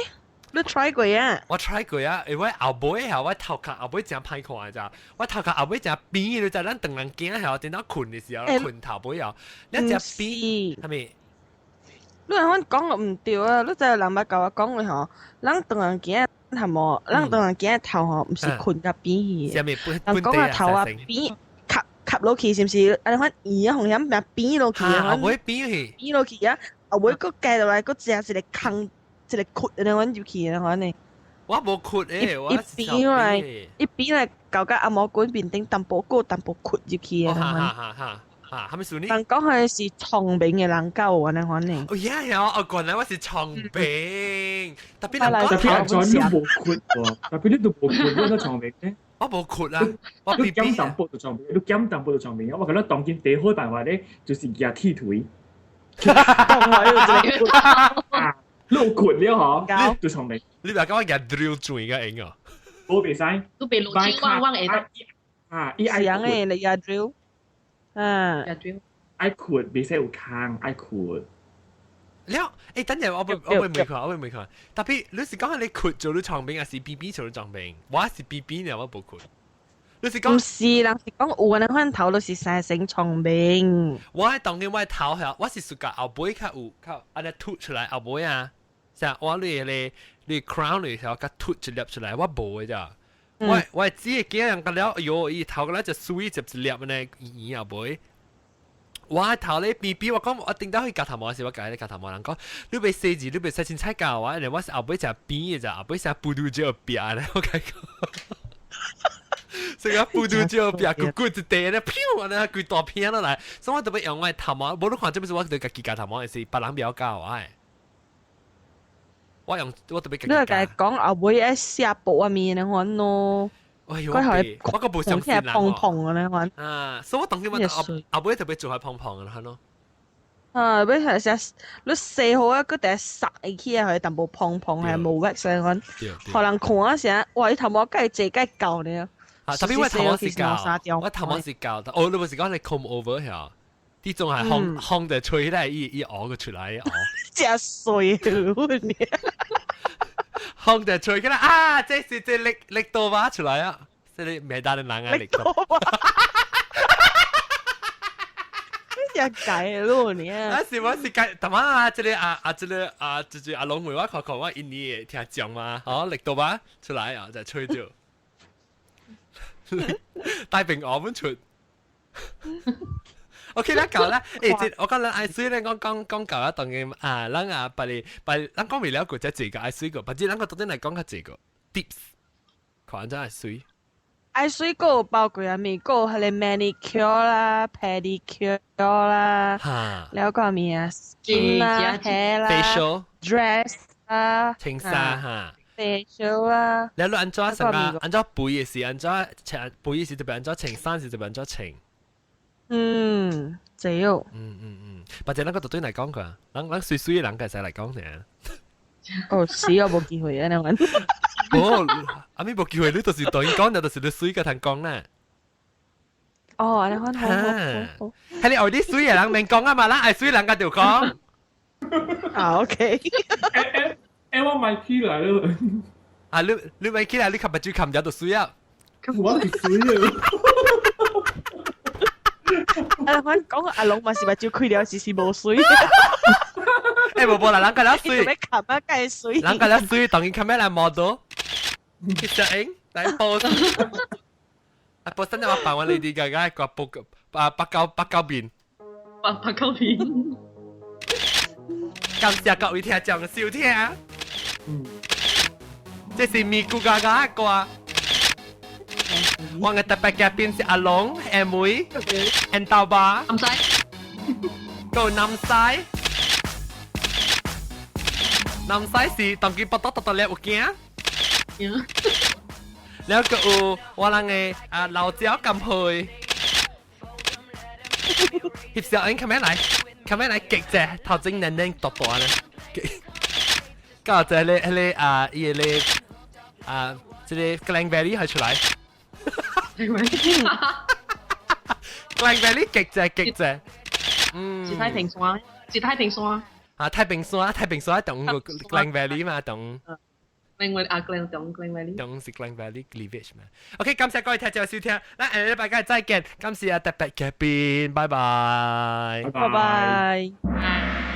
你 try 過啊？我 try 過啊，因為後尾嚇，我頭殼後尾真歹看咋，我頭殼後尾真扁，你知咱唐人囝嚇，等到睏的時候，睏頭尾哦，你真扁，係咪？你若講個毋對啊！你知人捌共我講過吼，咱唐人囝頭毛，咱唐人囝頭吼，毋是睏甲扁去的。人講個頭啊扁，吸吸落去是毋是？按呢款圓啊，風險變扁落去啊？後尾扁去，扁落去啊！後尾閣加落來，閣食一個空。一個窟按呢款入去按呢款呢。我無窟誒，我一扁來，一扁來搞甲阿毛棍面頂淡薄個淡薄窟入去啊！哈哈哈！哈，啥物事呢？人講彼是聰明的人較有按呢款呢。哦呀呀，哦原來我是聰明，特別人講頭你無窟喎，特別你都無窟，你都聰明咧。我無窟啊，我你減淡薄就聰明，你減淡薄就聰明。我覺得當今第好辦法咧，就是舉鐵錘。你有困了嗬，就聰明。你袂講我舉 drill 轉個用哦？我袂使。都被路痴汪汪會。啊，伊愛困的，你舉 drill。啊。舉 drill。愛困，袂使有空，愛困。了，等陣我會問看，我會問看。特別你是講你困做你床邊，還是邊邊做你床邊？我是邊邊的，我無困。你是講？毋是，人是講有的款頭都是生成聰明。我當然我頭係，我是屬個後背較有較按呢凸出來後背啊。像我你咧，你 crown 裏頭較凸一粒出來，我無的咋。我只會驚人個了，哎喲，伊頭個咧就水一一粒呢，圓後背。我頭咧邊邊，我講我頂到去夾頭毛時，我共伊夾頭毛人講，你袂洗字，你袂洗凊彩教我，因為我是後尾食扁的咋，後尾食布魯蕉壁咧，我共伊講。這個布魯蕉壁骨骨一地咧，飄啊，規大片落來，所以我特別用我頭毛，無你看這不是我對家己夾頭毛，是別人袂曉教我的。我用我特別。你係共伊講後尾愛寫薄啊面的款咯。哎呦，我個無相信人蓬蓬的那款。啊，所以我當今我後尾特別做係蓬蓬的咯。啊，尾係寫你洗好啊，閣得殺入去啊，係淡薄蓬蓬係無 wax 的款。予人看啊時，哇！伊頭毛介濟介厚呢。啊，特別我頭毛是厚，我頭毛是厚，哦，你不是講你 comb over 嚇？啲仲係風風就吹起來，伊搖個出來，搖。真衰你！風就吹起來啊！這是這力力度把出來啊！這個未當的人啊，力度。你計咯你啊！啊是我是計，頭啊，這個啊啊這個啊，就是阿龍妹我看看我印尼的聽講嘛，哦力度把出來啊，就吹住，大平我們出。OK，咱講啦，這我講咱愛水咧，講講講到啊，當然啊，咱啊，別哩別，咱講未了過，這個愛水個，別只咱個當陣來講較這個 tips，看怎愛水。愛水閣有包括啥物？閣有彼个 manicure 啦、pedicure 啦，了閣物啊，skin 啦、hair 啦、 facial、 dress 啦、穿衫哈，facial 啦。了你按怎啥個？按怎肥的是按怎穿？肥的是特別按怎穿，衫是特別按怎穿？嗯，這哦。嗯嗯嗯，或者咱個對來講過，咱咱水水的人會使來講呢。哦，是我無機會啊，你講。無，阿咪無機會，你就是對伊講，就是你水個通講啦。哦，按呢款好好好。係你愛啲水的人免講啊嘛，咱愛水人家就講。啊，OK。我買起來了。啊，你買起來，你冚目睭冚咗就水啊。我是水啊。啊，我講阿龍嘛是目睭開了，是是無水。無無啦，人家了水。欲冚啊，梗係水。人家了水，當伊冚咩來 model？去攝影來 pose。啊，pose 我扮我 Lady Gaga 個八八九八九面。白白溝片。感謝各位聽眾收聽。這是咪咕嘎嘎的歌。我嘅特別嘉賓是阿龍、阿妹、安豆爸，唔使。夠南西。南西是當佢不得得得了有驚。了個有我人嘅啊老椒甘配。翕小英，come 來，come 來極隻頭前嫩嫩大大呢。搞這個那個啊，伊個啊，這個 Klang Valley 係出來。Klang Valley 極隻極隻。是太平山，是太平山。啊，太平山，太平山同個 Klang Valley 嘛，同。另外啊，Klang 同 Klang Valley。同是 Klang Valley Village 嘛。OK，感謝各位聽眾收聽，咱下禮拜再見。感謝啊特別嘉賓，拜拜。拜拜。拜。